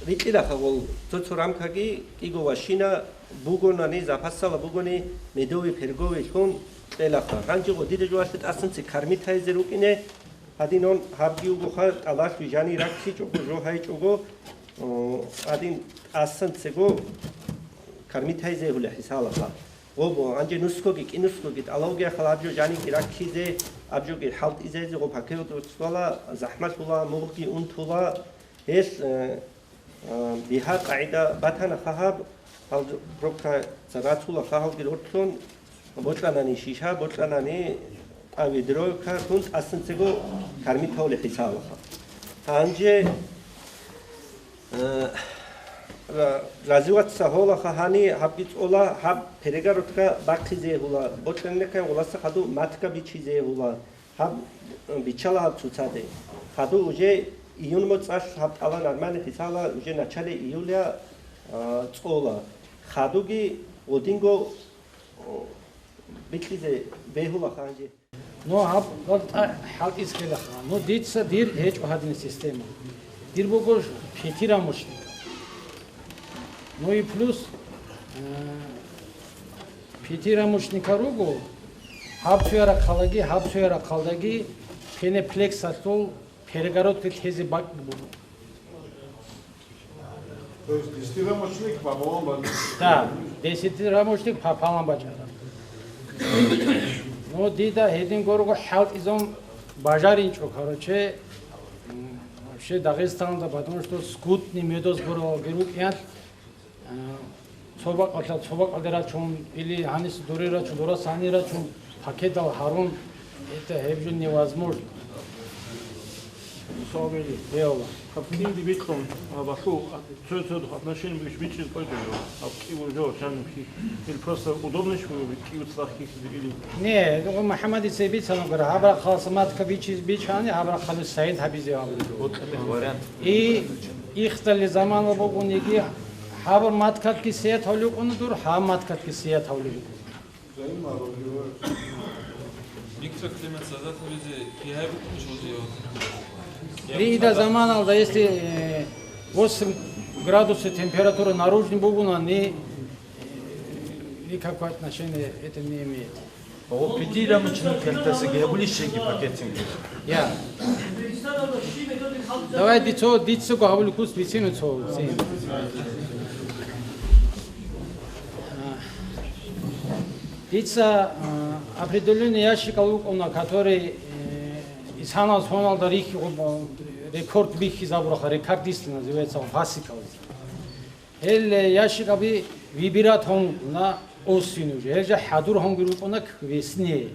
рикьилаха гъол цо-цо рамкаги кӀиго ващина бугонани, запасала бугони медовый перговый лъун кьелаха. Гьанже гъодида жугьалъе тӀасанци кармитайзе рукӀине, гьадинон гьабги вугоха, тӀалалъуй жани раккичӀого, жо гьайчӀого, о, гьадин тӀасанцего кармитайзе гьула хӀисалаха. Гъобо, гьанже нускоги, кӀинускоги, тӀалавги ахал абжо жаниги раккизе, абжоги хӀалтӀизезе гъо пакеот рцола, захӀмалъула, мугъги унтула, Гьелъ, э, э, бигьа-къагӀида батана хагьаб, гьал пробка царацула хагьалги рортлъун, бокьанани шиша, бокьанани тӀа ведро ккун тӀасанцего кармитавли хӀисабаха. Гьанже, э, ра-, развиваться гьолаха гьани гьабги цӀола, гьаб перегородка бахъизе гьула, бокьанилехъан гъуласа хадуб матка бичизе гьула. Гьаб, э, биччала гьаб цоцаде. Хадув уже июнь моцӀалъ гьаб тӀала нормально хӀисала, уже начале июля, а, цӀола. Хадуги гъодинго, о, бикьизе бегьулаха гьанже. Ну, гьаб гъаб тӀа хӀалтӀиз хилаха. Ну, дица дир гьечӀо гьадин система. Дир буго пятирамочник. Ну и плюс, э, пятирамочника руго, гьаб цояра хъалаги, гьаб цояра хъалдаги пенеплексалъул перегородка лъезе бакӀ буго. То есть десятирамочник пополам бан-. Да, десятирамочник пополам бачӀара. Ну, дида гьедин горго хӀалтӀизун бажаринчӀо, короче, м, вообще Дагъистаналда, потому что скудный медосборалги рукӀиналъ, Э, цо бакӀалъа цо бакӀалде рачун, или гьаниса дуре рачун, дураса гьанир рачун, пакетал гьарун, это гьеб жо невозможно. Мусавели. Е, Аллагь. Гьаб кинги бикьун, гьаб балъу, цо-цо отношение биш-, бичӀчӀиз къойдо жо. Гьаб кӀиго жо, чан хи-, ил просто удобно ш-, кӀиго цӀакъ хихьизе или. Не, ну, МухӀаммадица бицана гуро, гьаб рахъалъа матка бичиз бичани, гьаб рахъалъа сайид гьабизе гьаб. Вот это вариант. И ихдали замана бугониги, гьаб маткалъги сият гьавлукъуна дур, гьаб маткалъги сият гьавлукъуна. Микроклимат создать гьабизе кигьай букӀун чӀолъи. Рида заманалда, если, э, восемь градусов температура наружный бугуна, ни, никакого отношения это не имеет. О, пятирамочный картасы гьабулищеги пакетинги. Я. Давай дицо, дицо гьабули кус бицину цо цин. А. Дица, а, определённый ящикал вукӀуна, который, э, исанал соналда рихьи-, рекорд бихьизабураха, рекордист называется, он фасикал. Гьел ящикаби выбирать гьавун вукӀуна осенью уже. Гьел жа хӀадур гьавунгир рукӀуна к весне.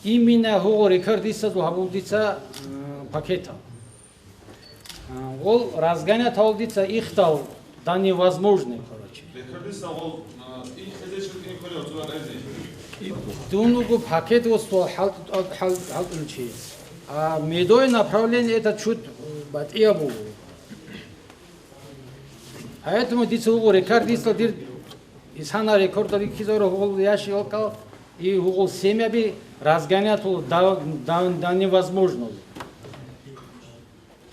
Именно гьугъу рекордистазул гьабул дица, м, пакетал. А, гъол разгонять гьавул дица ихдал да невозможно, короче. Рекордиста гъол, а, и хезечил кин хвелев цо райзе. Дун вуго пакет восвал хӀал-, хӀал-, хӀалтӀулев чи. А медое направление это чуть батӀияб буго. Поэтому дица гьугъу рекордиста дир исана рекорда рихьизавра гьугъул ящикал, и гьугъул семьяби разгонять гьавула да, да, да невозможно.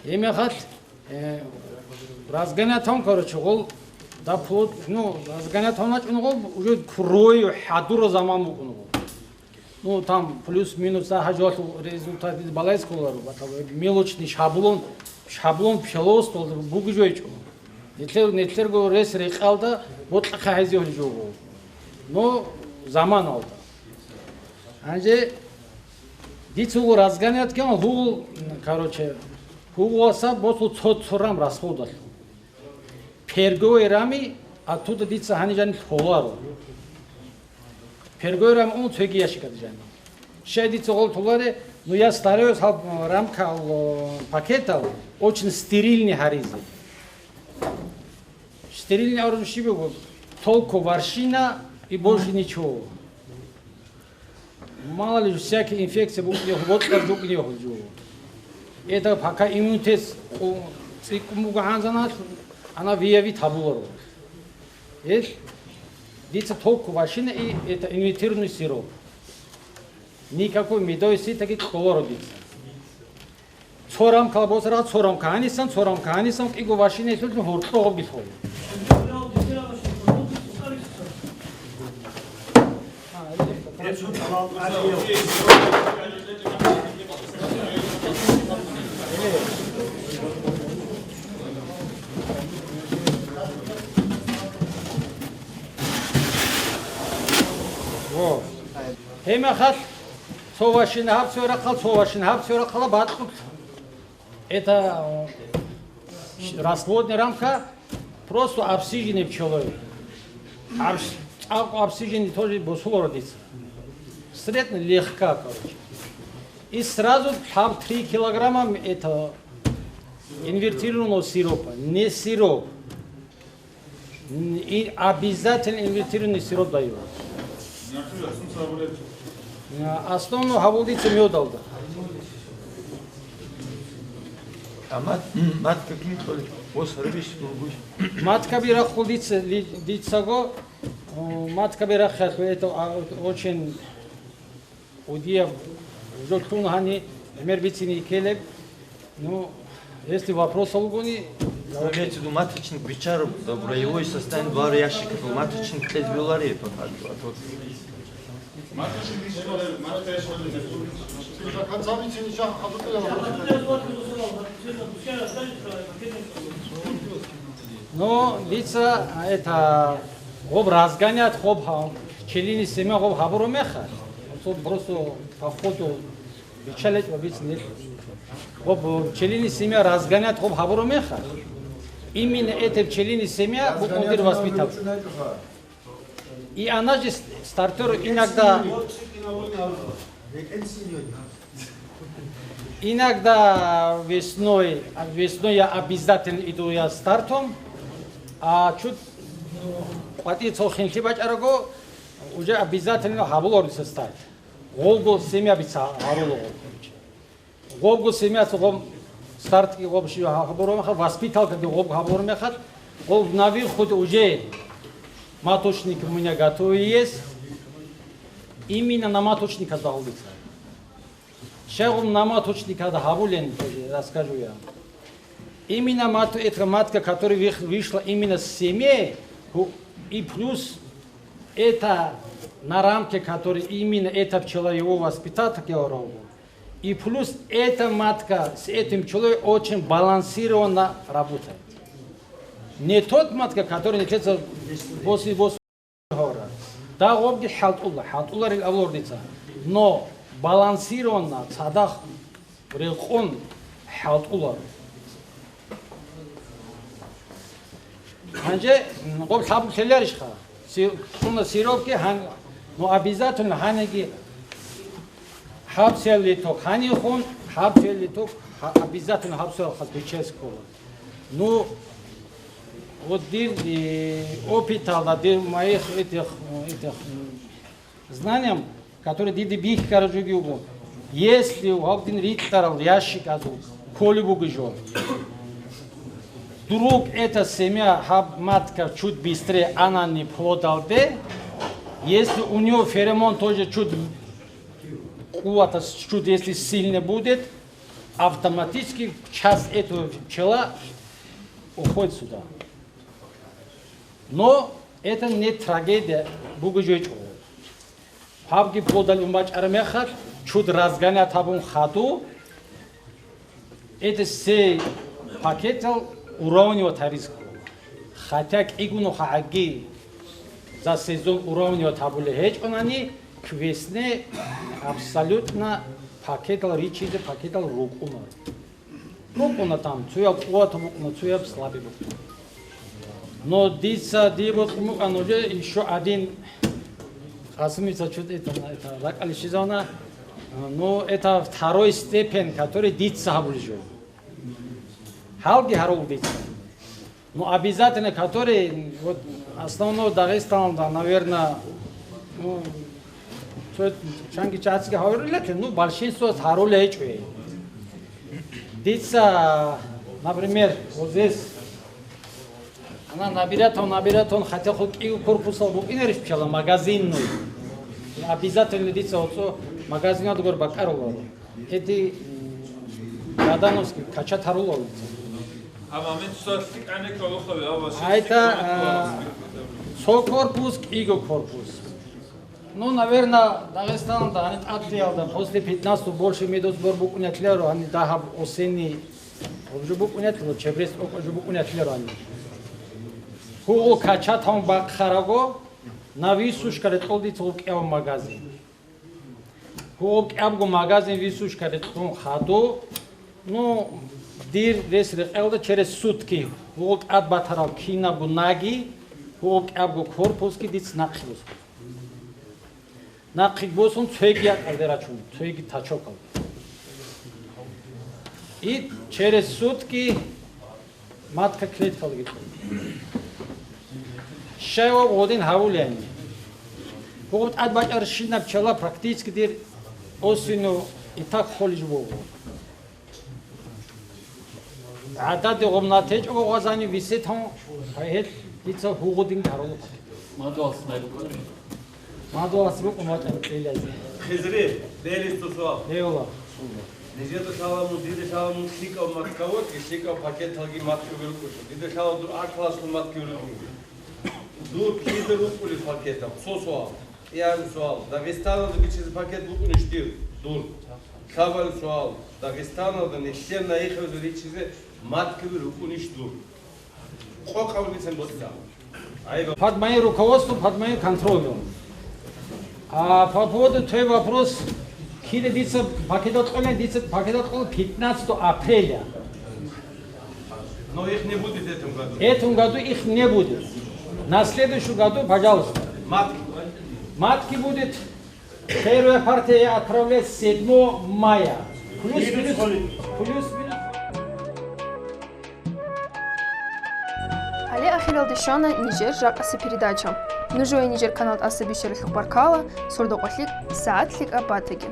Гьеб мехалъ, э, разгонять гьавун, короче, гъол да плод, ну, разгонять гьавуначӀун гъол уже курой хӀадура заман букӀун гъол. Ну, там плюс-минус, а, гьажвалъул результат балайс кколаро, батал мелочный шаблон, шаблон пчеловодствоялда бугеб жойчӀо. Нилъер, нилъерго рес-рекъалда бокьахъа гьезие гьоржого. Но заманалда. Гьанже дица гьугъу разгонять гьавун гьугъул, короче, гьугъуялдаса босул цо-цо рам расходалъ. Перговой рами оттуда дица гьанижани лъоларо. Перговой рам ун цоги ящикалда жани. Щай дица гъол толаре, ну, я стараюсь гьал рамкал, пакетал очень стерильный гьаризе. Стерильный оружие щиб буго? Только варшина и больше ничего. Мало ли, всякие инфекции букӀине, боцӀар букӀине гьур жо. Это пока иммунитет цӀикӀкӀун буго гӀанзаналъ, ана выявить гьабуларо. Ил дица только варшина и это инъекционный сироп. Никакой медовый ситаги кколаро дица. Цо рамка босара, цо рамка гьанисан, цо рамка гьанисан, кӀиго варшинелъул гьоркьогъаб билъун. Во. Гьеб мехалъ цо варшин гьаб цо рахъал, цо варшин гьаб цо рахъала бакьулъ. Это, э, расплодная рамка, просто обсиженный пчелой. Обс-, цӀакъ обсиженный тоже босуларо дица. Средне легка, короче. И сразу там три килограмма это инъекционного сиропа. Не сироп. И обязательно инъекционный сироп даю. Основное гьабул дица мёдалда. А мат-, м, матка кин кколеб? Ос гьарбищ гуш? Маткаби рахъул дица, ли-, дицаго, о, маткаби рахъалъу это, а, очень Удияб жо лъун гьани гӀемер бицине ккелеб. Ну, если вопросал вугони, имеется в виду, маточник биччараб, в роевой состоянии два ящика был, маточник кьезе бегьулареб, по факту, а то. Ну, дица, это, гъоб разгонять, гъоб гьа-, пчелиный семья гъоб гьабураб мехалъ, просто по ходу БиччалечӀ ва бицин нилъ. Гъоб пчелиный семья разгонять гъоб гьабураб мехалъ, именно эта пчелиный семья букӀун дир воспитал. И она же с-, стартер иногда, иногда весной, а весной я обязательно иду я стартом, а чуть къватӀи цо хинлъи бачӀараго, уже обязательно гьабуларо дица старт. Гъобго семья бица гьарула гъоб. Гъобго семьяца гъоб стартги гъоб щиб гьабураб мехалъ, воспиталкаги гъоб гьабураб мехалъ, гъоб на выходе уже маточник у меня готовый есть. Именно на маточниказда гьалдица. Щай гъуб на маточникада гьабулен, тоже расскажу я. Именно мат-, эта матка, которая вих-, вышла именно с семьи, ху-, и плюс это на рамке, который именно эта пчела его воспитатель говорил. И плюс эта матка с этим пчелой очень балансированно работает. Не тот матка, который начинается после восемь гьора. Дагъобги хӀалтӀула, хӀалтӀуларил авлор дица. Но балансированно цадахъ рекъон хӀалтӀула. Гьанже, м, гъоб лъаб лъеларищха? Си-, суна сиропки гьан-, ну, обязательно гьаниги гьаб сел литок, гьанихун гьаб сел литок, гьа-, обязательно гьаб сел хас бичес ккола. Ну, вот дир, э, опыталда, дир моих этих, этих, м, знаниям, который диде бихьараб жо буго. Если гьабдин рикьарал ящиказул кколеб буго жо, вдруг эта семья гьаб матка чуть быстрее анани плодалде, если у него феромон тоже чуть, къуватас чуть если сильный будет, автоматически часть этого пчела уходит сюда. Но это не трагедия, бугеб жо гьечӀо. Гьабги плодалъун бачӀараб мехалъ, чуд разгонять гьабун хадуб, это сей пакетал уравнивать гьаризго. Хотя кӀигун хагӀаги за сезон уравнивать гьабулеб гьечӀонани, к весне абсолютно пакетал ричизе пакетал рукӀуна. БукӀуна там, цояб къуватаб букӀуна, цояб слабый букӀуна. Но дица дие бокьун букӀана уже ещё один, Къасимица чуть это, это, ракӀалде щвезавуна. Но это второй степень, который дица гьабулеб жо. Гьалги гьарул дица. Ну, обязательно, который, вот, основной Дагъистаналда, наверное, ну, цо чанги чацги гьавурилатлъи, ну, большинство гьарулел гьечӀо. Дица, например, вот здесь, она набиратон, набиратон, хотя хоть кӀиго корпусал букӀинарищ пчела, магазинный. Обязательно дица оцо магазинал дугор бакӀаруларо. Эти, м, Гадановский качат гьарулал. А момент сорт кӀане кӀалухъаве, а ва Айта, а, цо корпус, кӀиго корпус. Ну, наверное, Дагъистаналда гьаниб тӀадлъиялда после пятнадцатого больше медосбор букӀунетлъаро, гьаниб дагьаб осенний гьаб жо букӀунетлъаро, чебрес тӀокӀаб жо букӀунетлъаро гьаниб. Гьугъу качат гьавун бахъараго, на висушка рекъолдица гьукӀев магазин. Гьугъуб кӀиябго магазин висушка рекъон хадуб. Ну, дир рес рекъелда через сутки гьугъуб тӀад батарал кинабго наги, гьугъуб кӀиябго корпусги дица нахъе босун. Нахъе босун цоги якӀалде рачун, цоги тачокал. И через сутки матка клеткалги кьун. Щай ва гъодин гьавулеб гьаниб. Гъоб тӀад бачӀарщинаб пчела практически дир осенью и так холищ буго. ГӀададде гъоб натечӀого гъазани висетан, гьай гьел дица гьугъудин гьарулухъ. Мадугьалс букӀун вачӀараб кьелазе. Хизри, берис цо суал. Эвла. Нижеда лъала мун, дида лъала мун лъикӀав маткавоги, лъикӀав пакеталги маткаби рукӀулъул. Дида лъала дур А класслъун маткаби рукӀулъул. Дур кида рукӀулел пакетал? Цо суал. КӀиабилеб суал. Дагъистаналда бичизе пакет букӀунищ дир? Дур. Лъабабилеб суал. Дагъистаналда нилъер наихавзе ричизе маткаби рукӀунищ дур? Къокъ гьабулеб бицин босица. Айба. Под моим руководством, под моим контролем. А по поводу твой вопрос, кида дица пакетал кьолин, дица пакетал кьола пятнадцатого апреля. Но их не будет в этом году. В этом году их не будет. На следующем году, пожалуйста. Матки. Матки будет. Первая партия я отправляю седьмого мая. Плюс-минус, плюс-минус. Гьале ахиралде щвана нижер жакъасеб передача. Нужее нижер канал тӀаса бищаралъухъ баркала, сордо-къо лъикӀ, сагӀат лъикӀаб батаги.